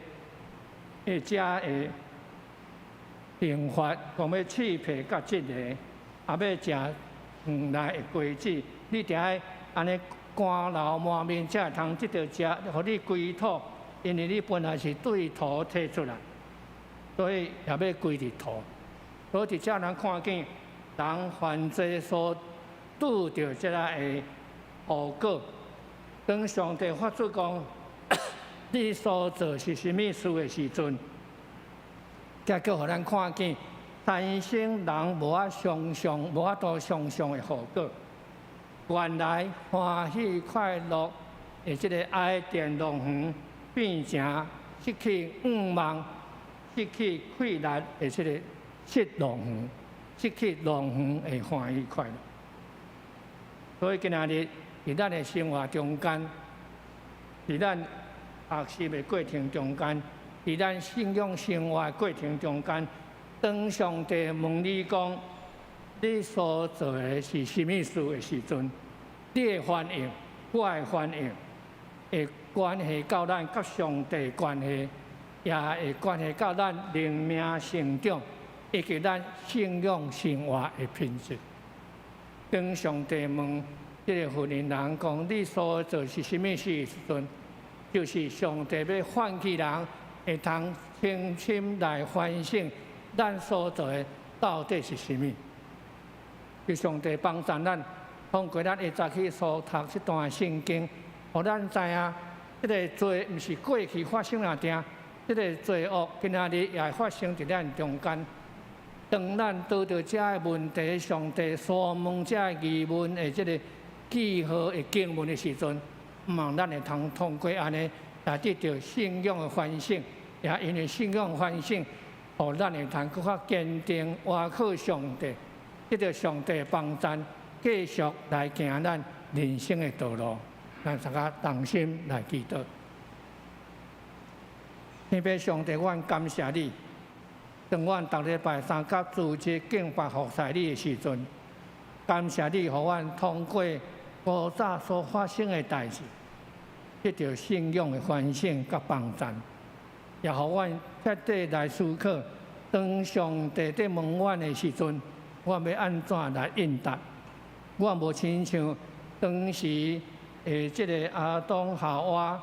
D: 的遮的懲罰，講欲刺皮佮蒺藜，啊欲食園內的果子，你著愛按呢汗流滿面才會通得著食，予你歸土，因為你本來是對土提出來，所以也欲歸佇土。所以佇遮咱看見人犯罪所拄著這个的後果。當上帝發出講，你所做是啥物事的時陣，結果予咱看見產生人無法想像、無法度想像的後果。原來歡喜快樂的這个伊甸樂園，變成失去願望、失去氣力的這个失樂園，失去樂園的歡喜快樂。所以今仔日佇咱的生活中間，佇咱學習的過程中間，佇咱信仰生活的過程中間，當上帝問你講，你所做的是啥物事的時陣，你的反應，我的反應，會關係到咱佮上帝關係，也會關係到咱靈命成長，以及咱信仰生活的品質。當上帝問這个婦人人講，你所做是啥物事的時陣，就是上帝欲喚起人會通清心來反省，咱所做的到底是啥物。求上帝幫助咱，通過咱下早起所讀這段聖經，予咱知影，這个罪毋是過去發生爾定，這个罪惡今仔日也會發生佇咱中間。當咱拄著這个問題，上帝所問這个疑問的這个記號的經文的時陣，毋望咱會通通過按呢來得著信仰的反省，也因為信仰反省，予咱會通閣較堅定倚靠上帝，得著上帝幫助，繼續來行咱人生的道路。咱大家同心來祈禱。天父上帝，阮感謝你。當阮逐禮拜三佮主日敬拜服侍你的時陣，感謝你，予阮通過古早所發生的代誌，得著信仰的反省佮幫助，也予阮徹底來思考，當上帝佇問阮的時陣，阮欲按怎來應答？阮無親像當時的這个亞當夏娃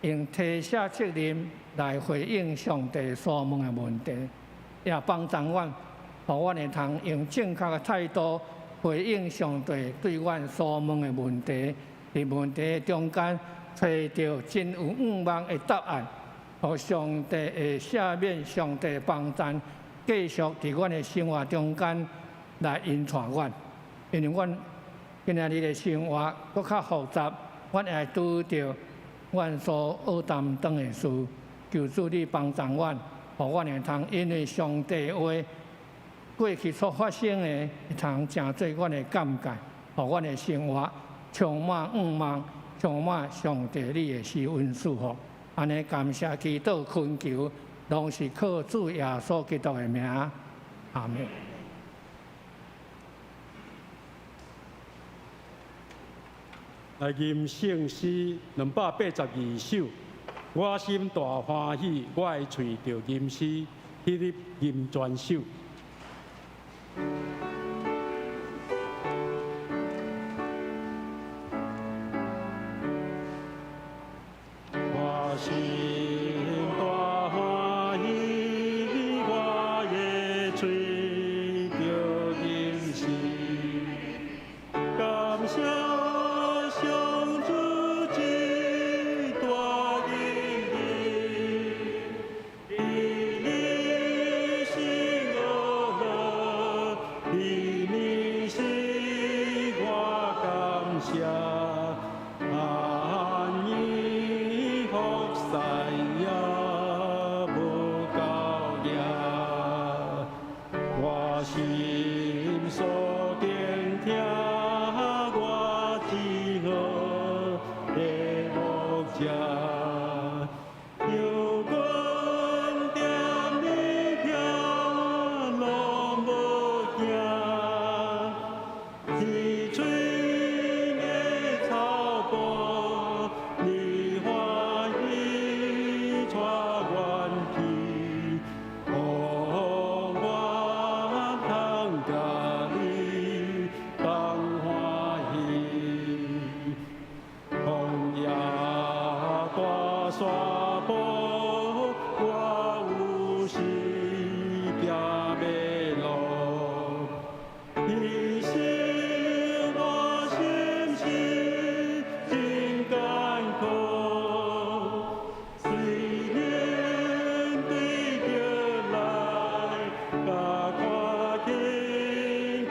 D: 用推卸責任來回應上帝所問的問題，也幫助阮，予阮會通用正確的態度回應上帝對阮所問的問題，佇問題中間揣著真有向望的答案，予上帝的赦免，上帝幫贊，繼續佇阮的生活中間來引帶阮，因為阮今仔日的生活閣較複雜，阮會拄著阮所愛擔當的事，求主你幫助阮，予阮會通因為上帝話過去所發生的，會通成做阮的鑑戒，予阮的生活充滿盼望，充滿上帝你的施恩賜福。按呢感謝祈禱懇求，攏是靠主耶穌基督的名，阿們。
C: 來吟聖詩282首，我心大歡喜，我的喙著吟詩，彼日吟全首。我心大歡喜，我的喙著吟詩，感謝上主這大恩義，彼日是我樂，彼日是我感謝。安逸福善也無夠量，我心所傾聽，我至好的牧者，羊群踮你遐攏無驚，青翠的草埔，你歡喜帶阮去，予我通佮你同歡喜。曠野大山坡，我有時行迷路，彼時我心事真艱苦，雖然對著來，共看見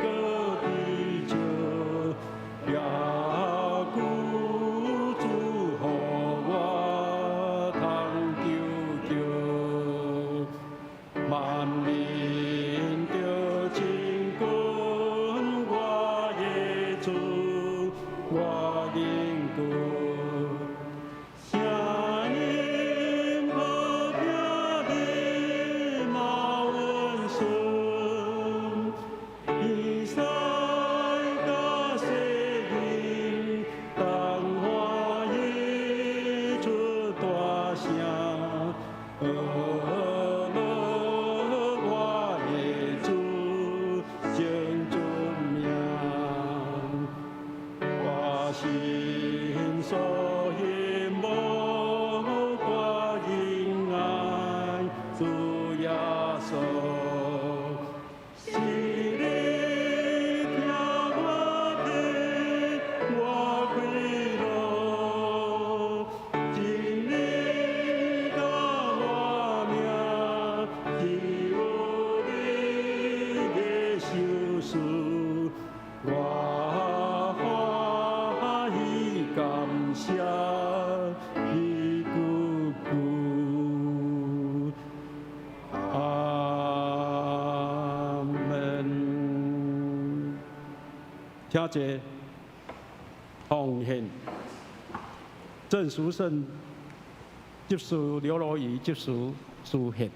C: 閣低笑，也求主予我通救救。萬民著親近我的主，我靈骨。聲音好聽美嘛溫順，彼西佮世人同歡喜出大聲，呵樂我的主真出名。我心所希望大仁愛主耶穌，是你聽我提我快樂，真理佮我命，只有你的修辭，我歡喜感謝你久久。阿們。請坐，奉獻，鄭淑勝執事劉羅儀執事司獻。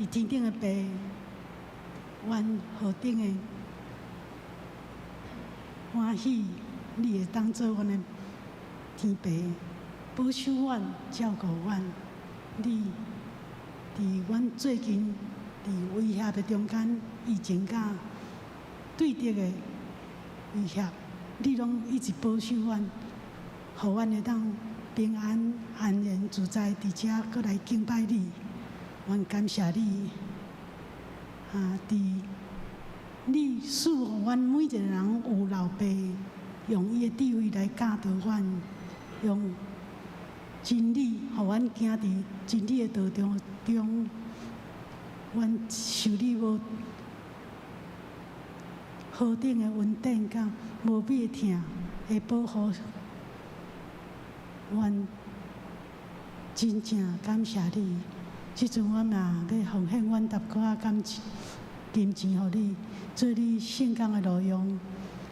E: 佇天頂的父，阮何等的歡喜，你會當做阮的天父，保守阮，照顧阮。你佇阮最近佇威脅的中間，疫情佮對敵的威脅，你攏一直保守阮，予阮會當平安安然自在佇遮，閣來敬拜你。阮感謝你，啊！佇你賜予阮每一個人有老爸，用伊的智慧來教導阮，用真理，予阮行佇真理的道中中，阮受你無何等的恩典，佮無比的疼的保護，阮真正感謝你。這陣阮嘛欲奉獻阮淡薄仔感情金錢予你，做你聖工的路用，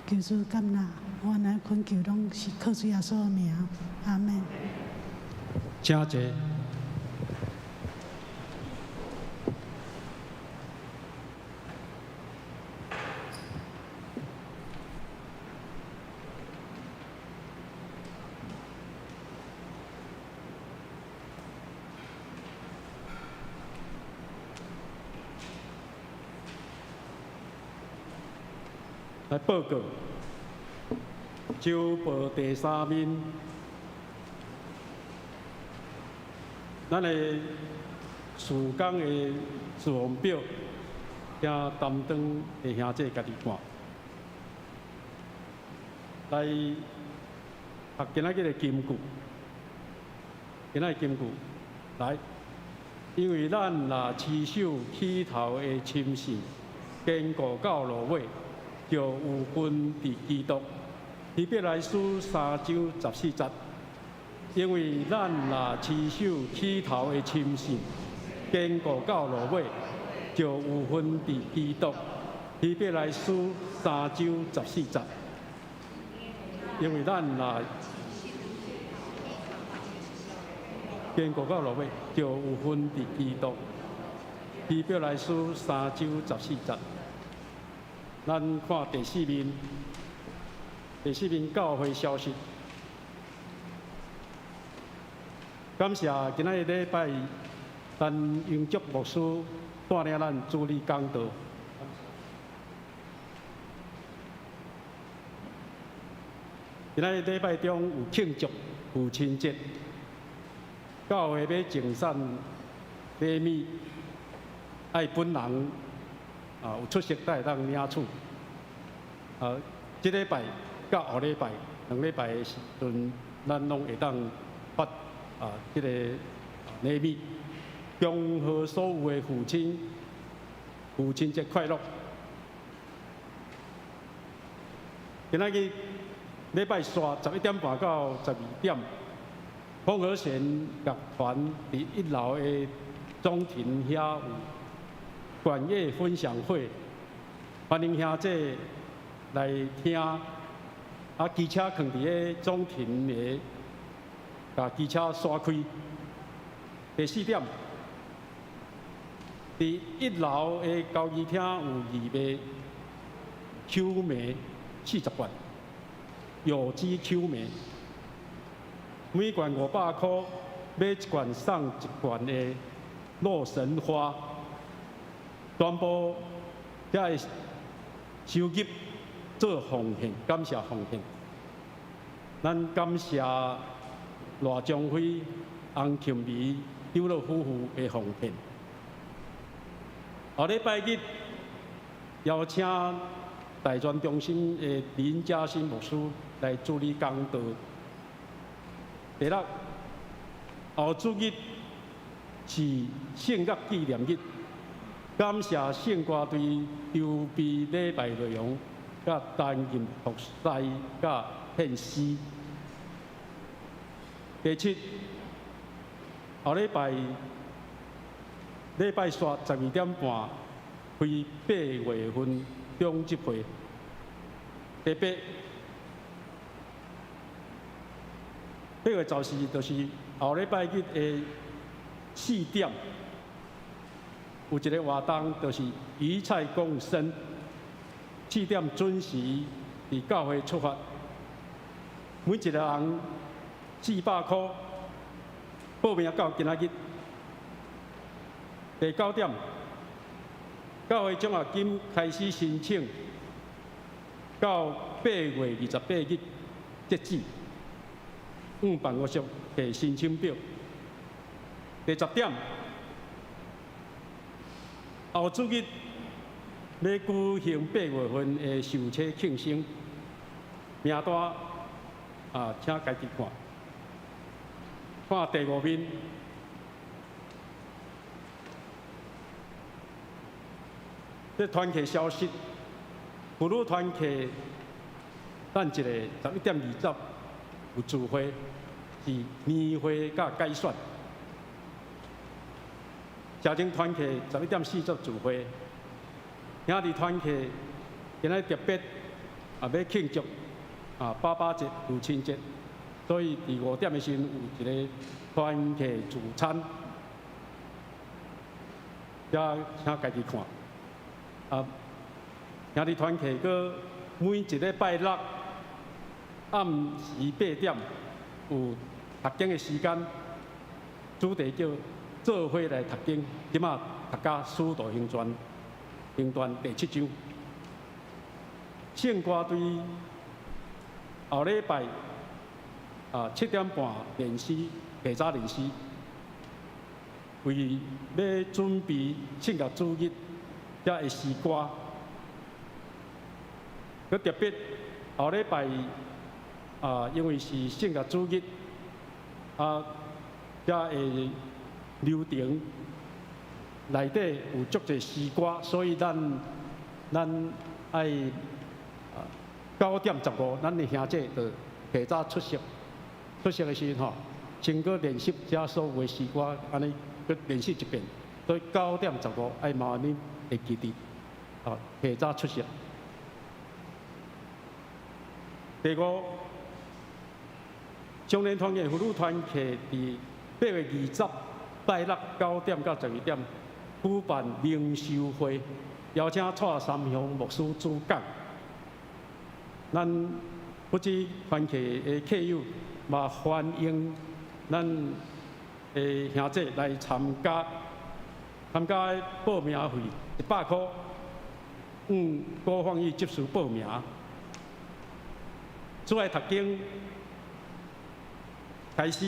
E: 求主接納。阮來懇求，攏是靠主耶穌的名，阿們。
C: 請坐。來報告，週報第三面，咱的事工的事奉表，請擔當的兄弟家己看。來讀今仔日的金句，今仔日金句來，因為咱若持守起頭的深信，堅固到落尾，就有份佇基督。希伯來書3章14節，因為咱若持守起頭的深信，堅固到落尾，就有份佇基督。希伯來書3章14節，因為咱若堅固到落尾，就有份佇基督。希伯來書3章14節。咱看第四面，第四面教會消息。感謝今仔日禮拜，咱英竹牧師帶領咱主禮講道。今仔日禮拜中有慶祝父親節，教會欲贈送禮物，愛本人啊有出席才會當領取。啊，這禮拜佮後禮拜兩禮拜的時陣，咱攏會當發啊這个禮物，恭賀所有的父親，父親節快樂。今仔日禮拜四11點半到12點，風和弦樂團佇一樓的中庭遐有管樂分享會，歡迎兄弟來聽。啊，機車囥佇咧中庭的，共機車徙開。第四點，佇一樓的交誼廳有義賣球莓40罐，有機球莓，每罐500箍，買一罐送一罐的洛神花，全部遐的收入做奉獻，感謝奉獻。咱感謝賴張輝、洪慶美、張樂夫婦的奉獻。後禮拜日邀請大專中心的林嘉欣牧師來主禮講道。第六，後主日是聖樂紀念日，感謝聖歌隊籌備禮拜內容，佮擔任服侍佮獻詩。第七，後禮拜禮拜四12點半開八月份長執會。第八，8月14就是後禮拜日的4點，有一个活動，就是魚菜共生，4點準時佇教會出發，每一個人400箍，報名到今仔日。第九點，教會獎學金開始申請，到8月28日截止。往辦公室提申請表。第十點，後主日欲舉行八月份的受洗慶生，名單啊，請家己看。看第五面，這團契消息，婦女團契，等一下11點20有聚會，是年會佮改選。家庭團契11點40聚會，兄弟團契今仔特別啊欲慶祝啊爸爸節、父親節，所以佇5點的時陣有一個團契聚餐，遮請家己看。啊，兄弟團契閣每一禮拜六暗時8點有讀經的時間，主題叫做伙來讀經，這馬讀甲《使徒行傳》行傳第七章。聖歌隊後禮拜啊7點半練習，提早練習，為欲準備聖樂主日遮的詩歌。閣特別後禮拜啊，因為是聖樂主日啊，遮的流程內底有足濟詩歌，所以咱咱愛9點15，咱的兄姐就提早出席。出席的時陣吼，先閣練習遮所有的詩歌，按呢閣練習一遍。所以9點15愛麻煩恁會記得，啊，提早出席。第五，少年團契、婦女團契佇8月20拜六9點到12點舉辦靈修會，邀請蔡三雄牧師主講。咱不止團契的客友，嘛歡迎咱的兄弟來參加。參加的報名費100箍，向郭芳玉執事報名。主愛讀經開始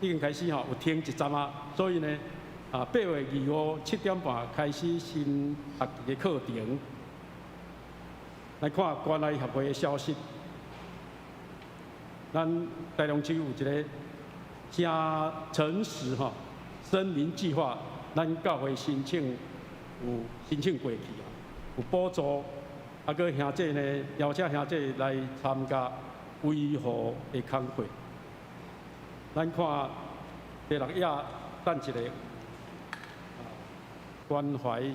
C: 已經開始吼，有停一陣啊，所以呢，啊8月257點半開始新學期的課程。來看關愛協會的消息，咱台中區有一個誠誠實吼森林計劃，咱教會申請有申請過去啊，有補助，啊，閣兄弟呢邀請兄弟來參加維護的工課。咱看第六頁，等一下關懷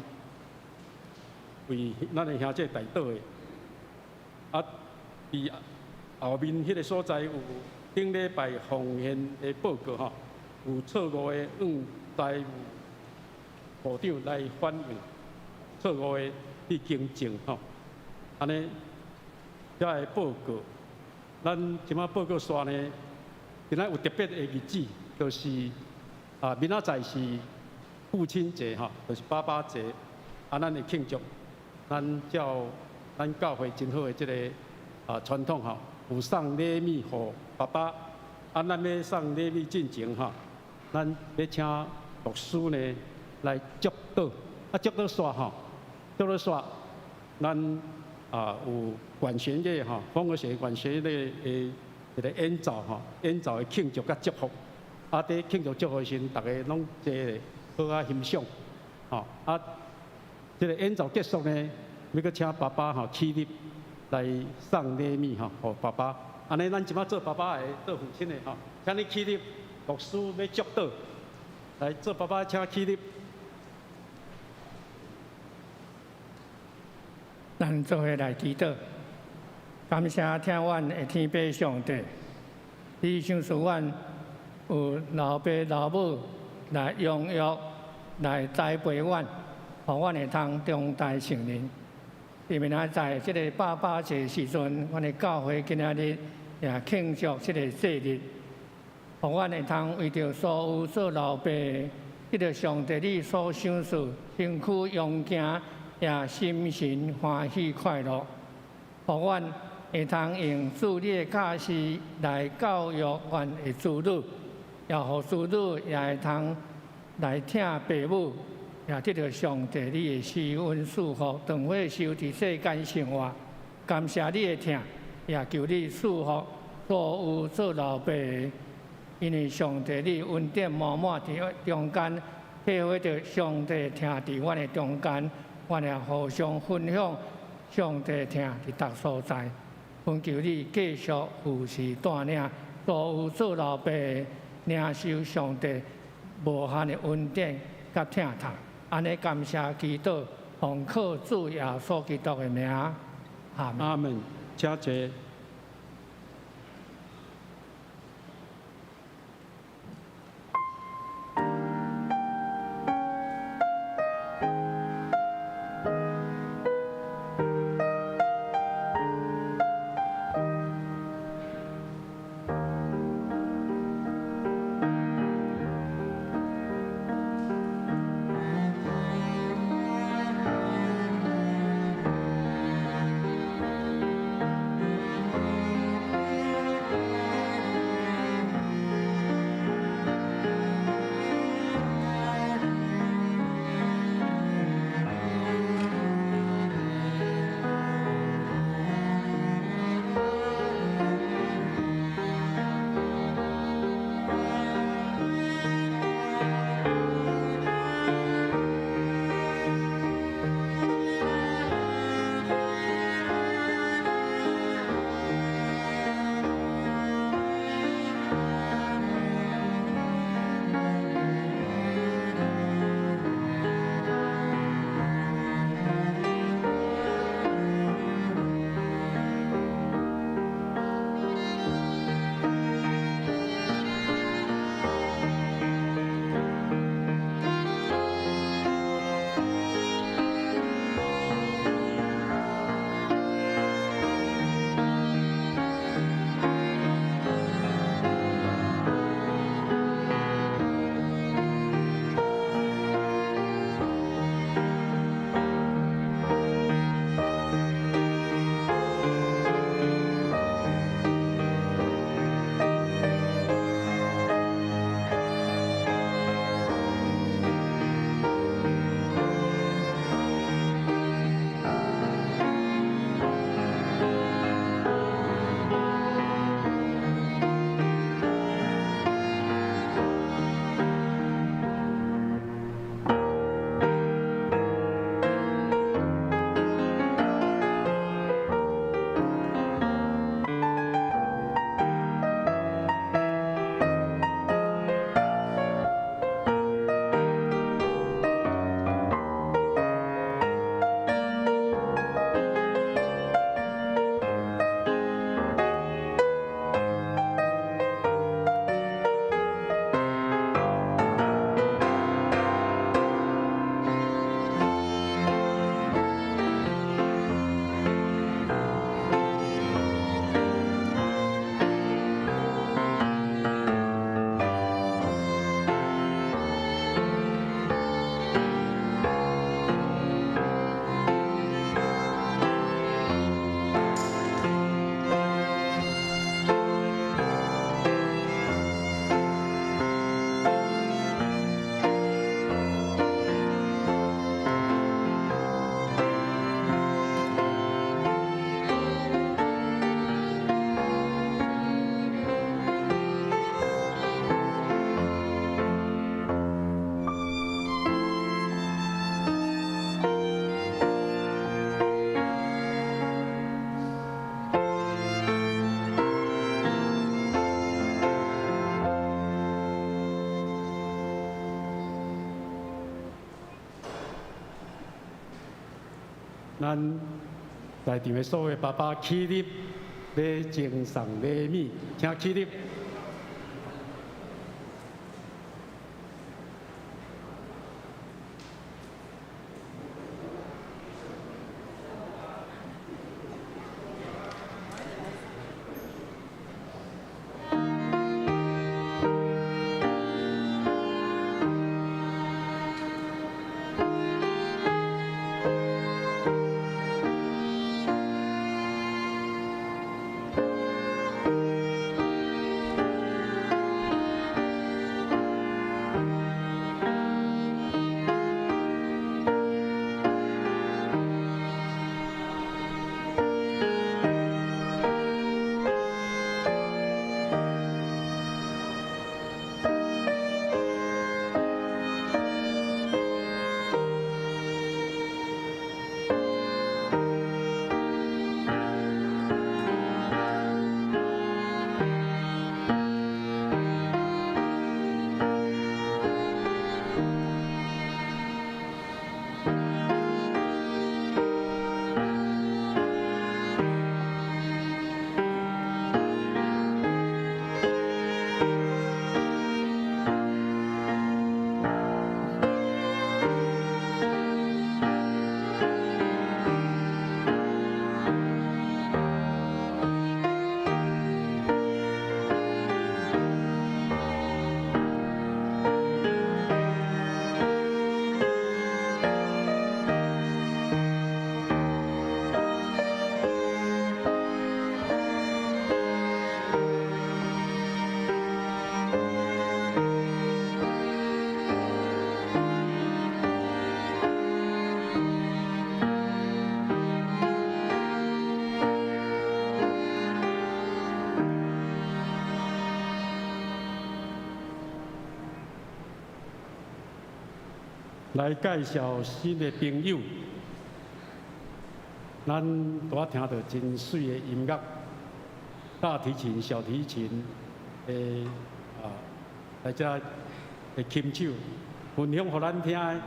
C: 為咱的兄弟代禱的。啊，佇後面彼個所在有頂禮拜奉獻的報告吼，有錯誤的向財務部長來反映錯誤的去更正吼。按呢，遮的報告，咱這馬報告煞呢，今仔有特別的日子，就是啊，明仔載是父親節吼，就是爸爸節，啊，咱會慶祝，咱照咱教會真好的這個啊傳統吼，有送禮物予爸爸，啊，咱欲送禮物進前吼，咱欲請牧師呢來祝禱，啊，祝禱煞吼，祝禱煞，咱啊有管弦樂吼，風和弦管弦樂的一個演奏吼，演奏的慶祝佮祝福，啊，佇慶祝祝福的時陣，逐家攏坐咧好好欣賞，吼，啊，這個演奏結束呢，欲閣請爸爸吼起立來送禮物吼，予爸爸。按呢，咱這馬做爸爸的、做父親的吼，請你起立，牧師欲祝禱，來做爸爸請起立。
D: 咱做伙來祈禱，感謝疼阮的天父上帝，你賞賜阮有老爸老母來養育、來栽培阮。予阮會通長大成人。特別啊，在這个爸爸節時陣，阮的教會今仔日也慶祝這个節日，予阮會通為著所有做老爸，得著上帝你所賞賜，身軀勇健，也心神歡喜快樂，予阮會通用主你的教示來教育阮的子女，也予子女也會通來疼爸母。也得著上帝你的施恩賜福，長歲壽佇世間生活，感謝你的疼，也求你賜福所有做老爸的，因為上帝你恩典滿滿佇中間，體會著上帝疼佇阮的中間，阮也互相分享上帝疼佇逐所在。懇求你繼續扶持帶領所有做老爸的，領受上帝無限的恩典佮疼痛。按呢感謝祈禱，奉靠主耶穌基督的名，阿門。
C: 阿門。請坐。咱在場的所有爸爸起立，欲贈送禮物，請起立。來介紹新的朋友。咱拄仔聽著真媠的音樂，大提琴、小提琴的啊，來遮的琴手分享予咱聽的。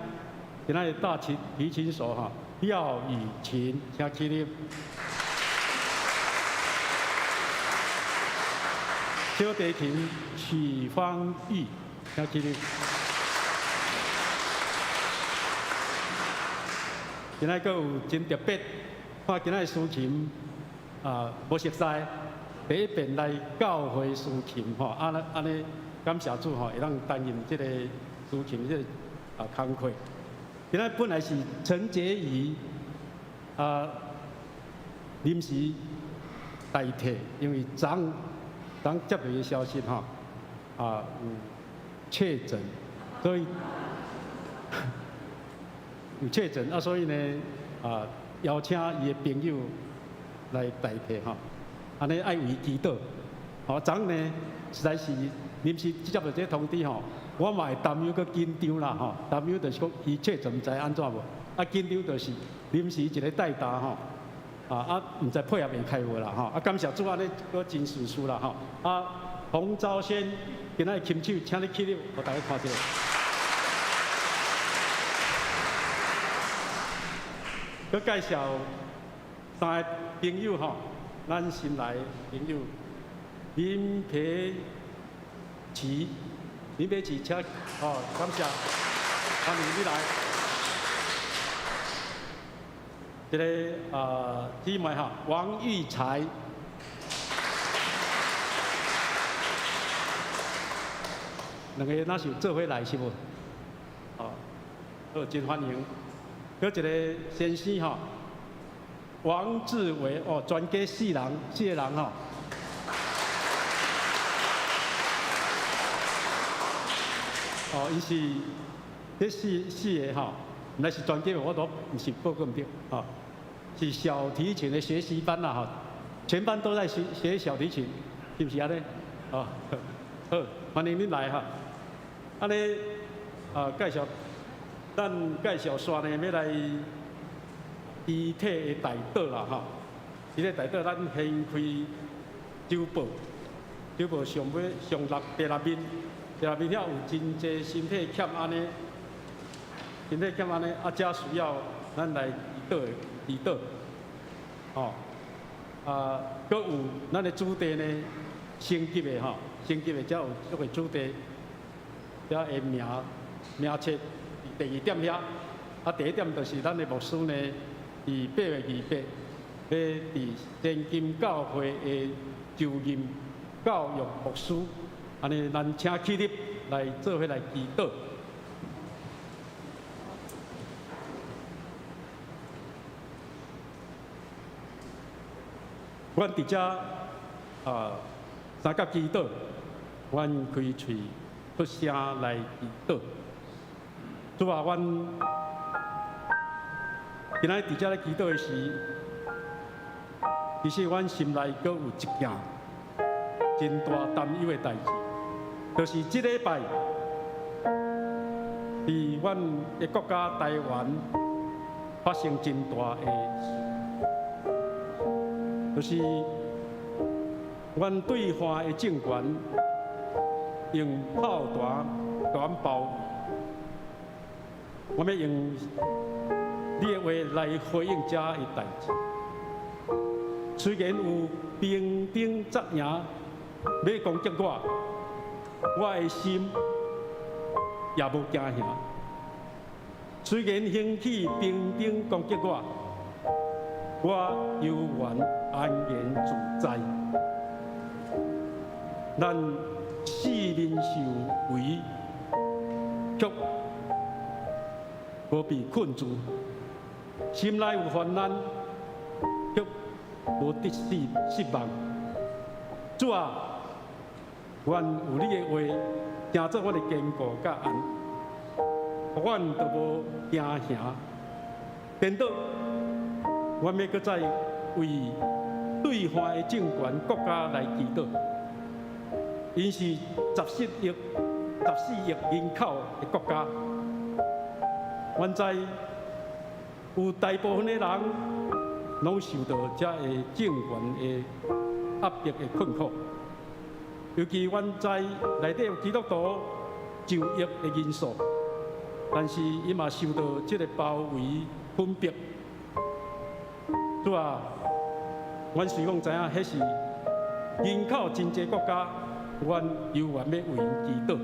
C: 今仔日大提琴手哈，廖雨晴，請起立。小提琴許芳玉，請起立。今仔閣有真特別，看今仔司琴啊，無熟似，第一遍來教會司琴吼，按呢按呢，感謝主吼，會當擔任這個司琴這個啊工課。今仔本來是陳潔儀啊，臨時代替，因為昨昨接到个消息吼，啊有確診，所以有確診啊，所以呢啊邀請伊的朋友來代替吼，按呢愛為祈禱。吼，昨呢實在是臨時接到這個通知吼，我嘛會擔憂閣緊張啦吼，擔憂就是講伊確診毋知按怎無，啊緊張就是臨時一個代打吼，啊毋知配合會開無啦吼，啊感謝主按呢閣真順遂啦吼，啊洪昭軒今仔日琴手，請你起立，予大家看一下。閣介紹三个朋友吼，咱新來朋友林培琪，林培琪，請哦，感謝，歡迎你來。這个啊姊妹哈，王玉才，兩個若是做伙來是無？哦，好，真歡迎。閣一个先生吼，王志偉哦，全家四人，四个人吼。哦，伊是這四個吼，毋知是全家無，我都毋是報告毋對，吼，是小提琴的學習班啦吼，全班都在學學小提琴，是毋是按呢？哦，好，歡迎恁來哈。按呢啊，介紹，咱介紹煞呢，欲來肢體的代禱啦吼，肢體代禱，咱先開周報，周報上尾上六第六面。第六面遐有真濟身體欠按呢，身體欠按呢，啊，遮需要咱來祈禱的祈禱，吼，啊，閣有咱的主題呢，升級的吼，升級的遮有這個主題，遮的名名冊第二點遐，啊，第一點就是咱的牧師呢，佇8月28，欲佇前金教會的就任教育牧師。按呢，咱請起立來做伙來祈禱。阮佇遮啊，相佮祈禱，阮開喙出聲來祈禱。主啊，阮今仔日佇遮咧祈禱的時，其實阮心內閣有一件真大擔憂的代誌，就是這禮拜佇阮的國家台灣發生真大的事，就是阮對岸的政權用炮彈共阮包圍，我欲用你的話來回應這的代誌。雖然有兵丁紮營欲攻擊我，我的心也無驚嚇。雖然興起兵丁攻擊我，我猶原安然自在。咱四面受圍，卻無被困住；心內有患難，卻無得失失望。主啊，願有你的話，成做阮的堅固佮岸，予阮都無驚嚇。顛倒，阮欲閣再為對岸的政權國家來祈禱。𪜶是14億、14億人口的國家，阮知有大部分的人攏受到這个政權的壓迫的困苦，尤其阮知內底有基督徒就業的人數，但是伊嘛受到這个包圍分別。主啊，阮雖講知影彼是人口真濟國家，阮猶原欲為𪜶祈禱。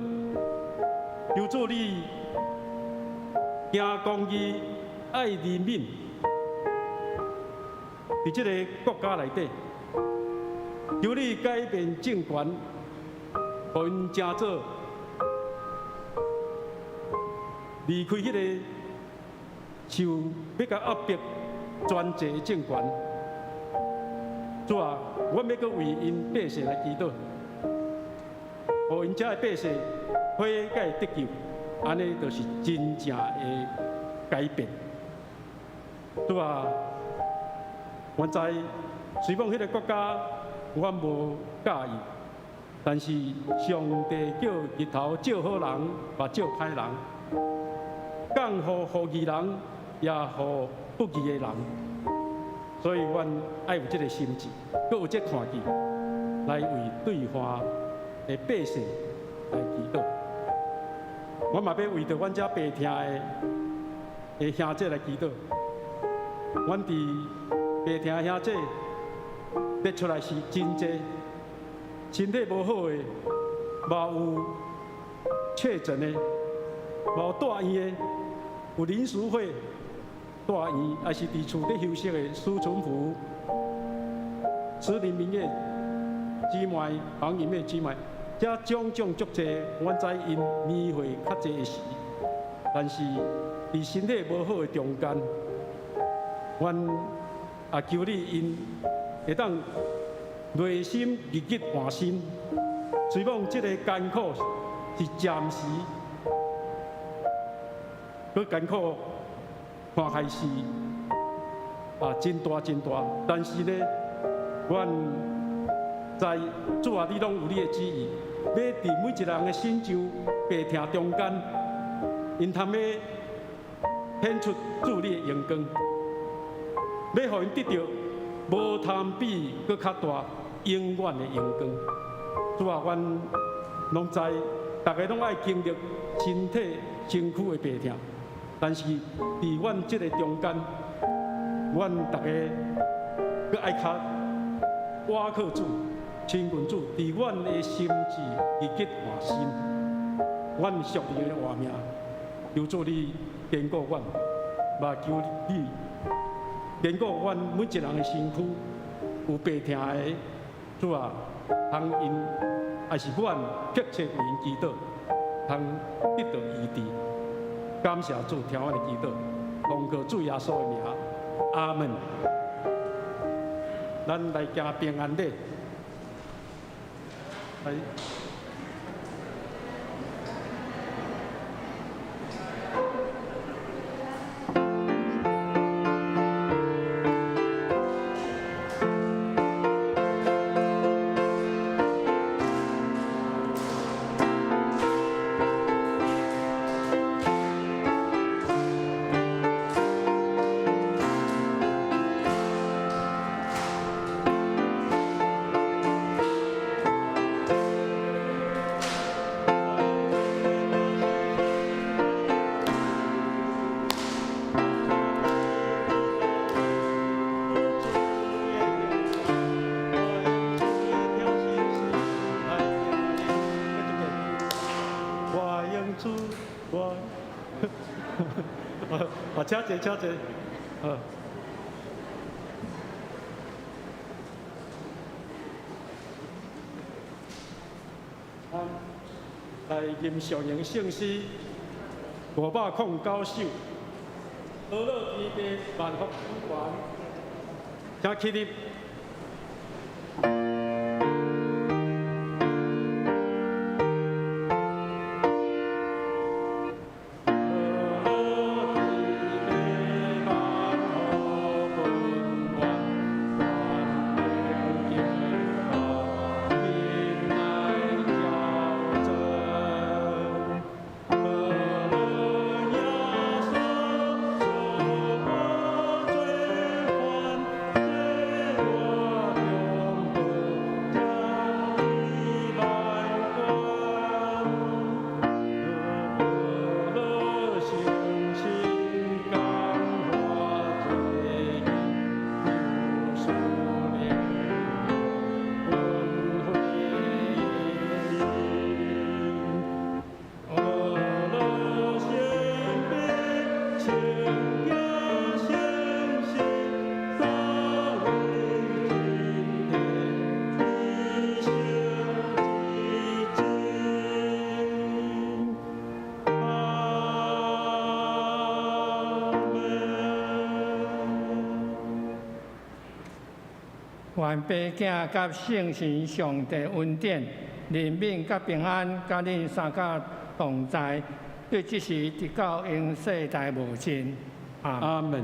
C: 求主你行公義、愛憐憫，佇這个國家內底，求你改變政權，予𪜶成做離開彼个受欲共壓迫專制的政權。主啊，阮欲閣為𪜶百姓來祈禱，予𪜶遮的百姓悔改得救，按呢就是真正的改變。主啊，阮知雖講彼个國家阮無佮意，但是上帝叫日頭照好人，嘛照歹人，降雨予義人，也予不義的人。所以，阮愛有這个心志，閣有這個看見，來為對岸的百姓來祈禱。我嘛欲為著阮遮白廳的兄姐來祈禱。阮佇白廳兄姐列出來是真濟，身體無好的，嘛有確診的，嘛有住院的，有臨時會住院，抑是佇厝咧休息的蘇淳福、慈林明月姊妹、黃銀妹姊妹，這種種足濟，阮知𪜶年歲較濟的時，但是佇身體無好的中間，阮也求你𪜶會當內心日日換新。雖講這个艱苦是暫時，閣艱苦看起來是啊真大真大，但是呢，阮知主啊，你攏有你的旨意，欲佇每一个人的身上病痛中間，𪜶通欲顯出主你的榮光，欲予𪜶得著無通比閣較大永遠的榮光。主啊，阮攏知，逐个攏愛經歷身體身軀的病痛，但是佇阮這个中間，阮逐个閣愛較倚靠主、親近主，佇阮的心志日日換新。阮屬靈的活命，求主你堅固阮，嘛求你堅固阮每一人的身軀，有病痛的主啊，通𪜶抑是阮迫切為𪜶祈禱，通得到醫治。感謝主，聽阮的祈禱，奉靠主耶穌的名，阿門。咱來行平安禮，來。主，我，啊，請坐，請坐，啊。來吟上榮聖詩509首，和樂天父萬福主權，請起立。
D: 願父子佮聖神上帝恩典、憐憫佮平安，佮恁三甲同在，對這時直到永世代無盡。阿
C: 門。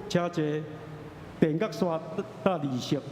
C: 請坐，電樂線搭二色。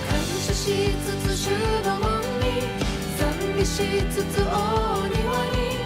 A: 感謝しつつ主の門に賛美石つつお庭に。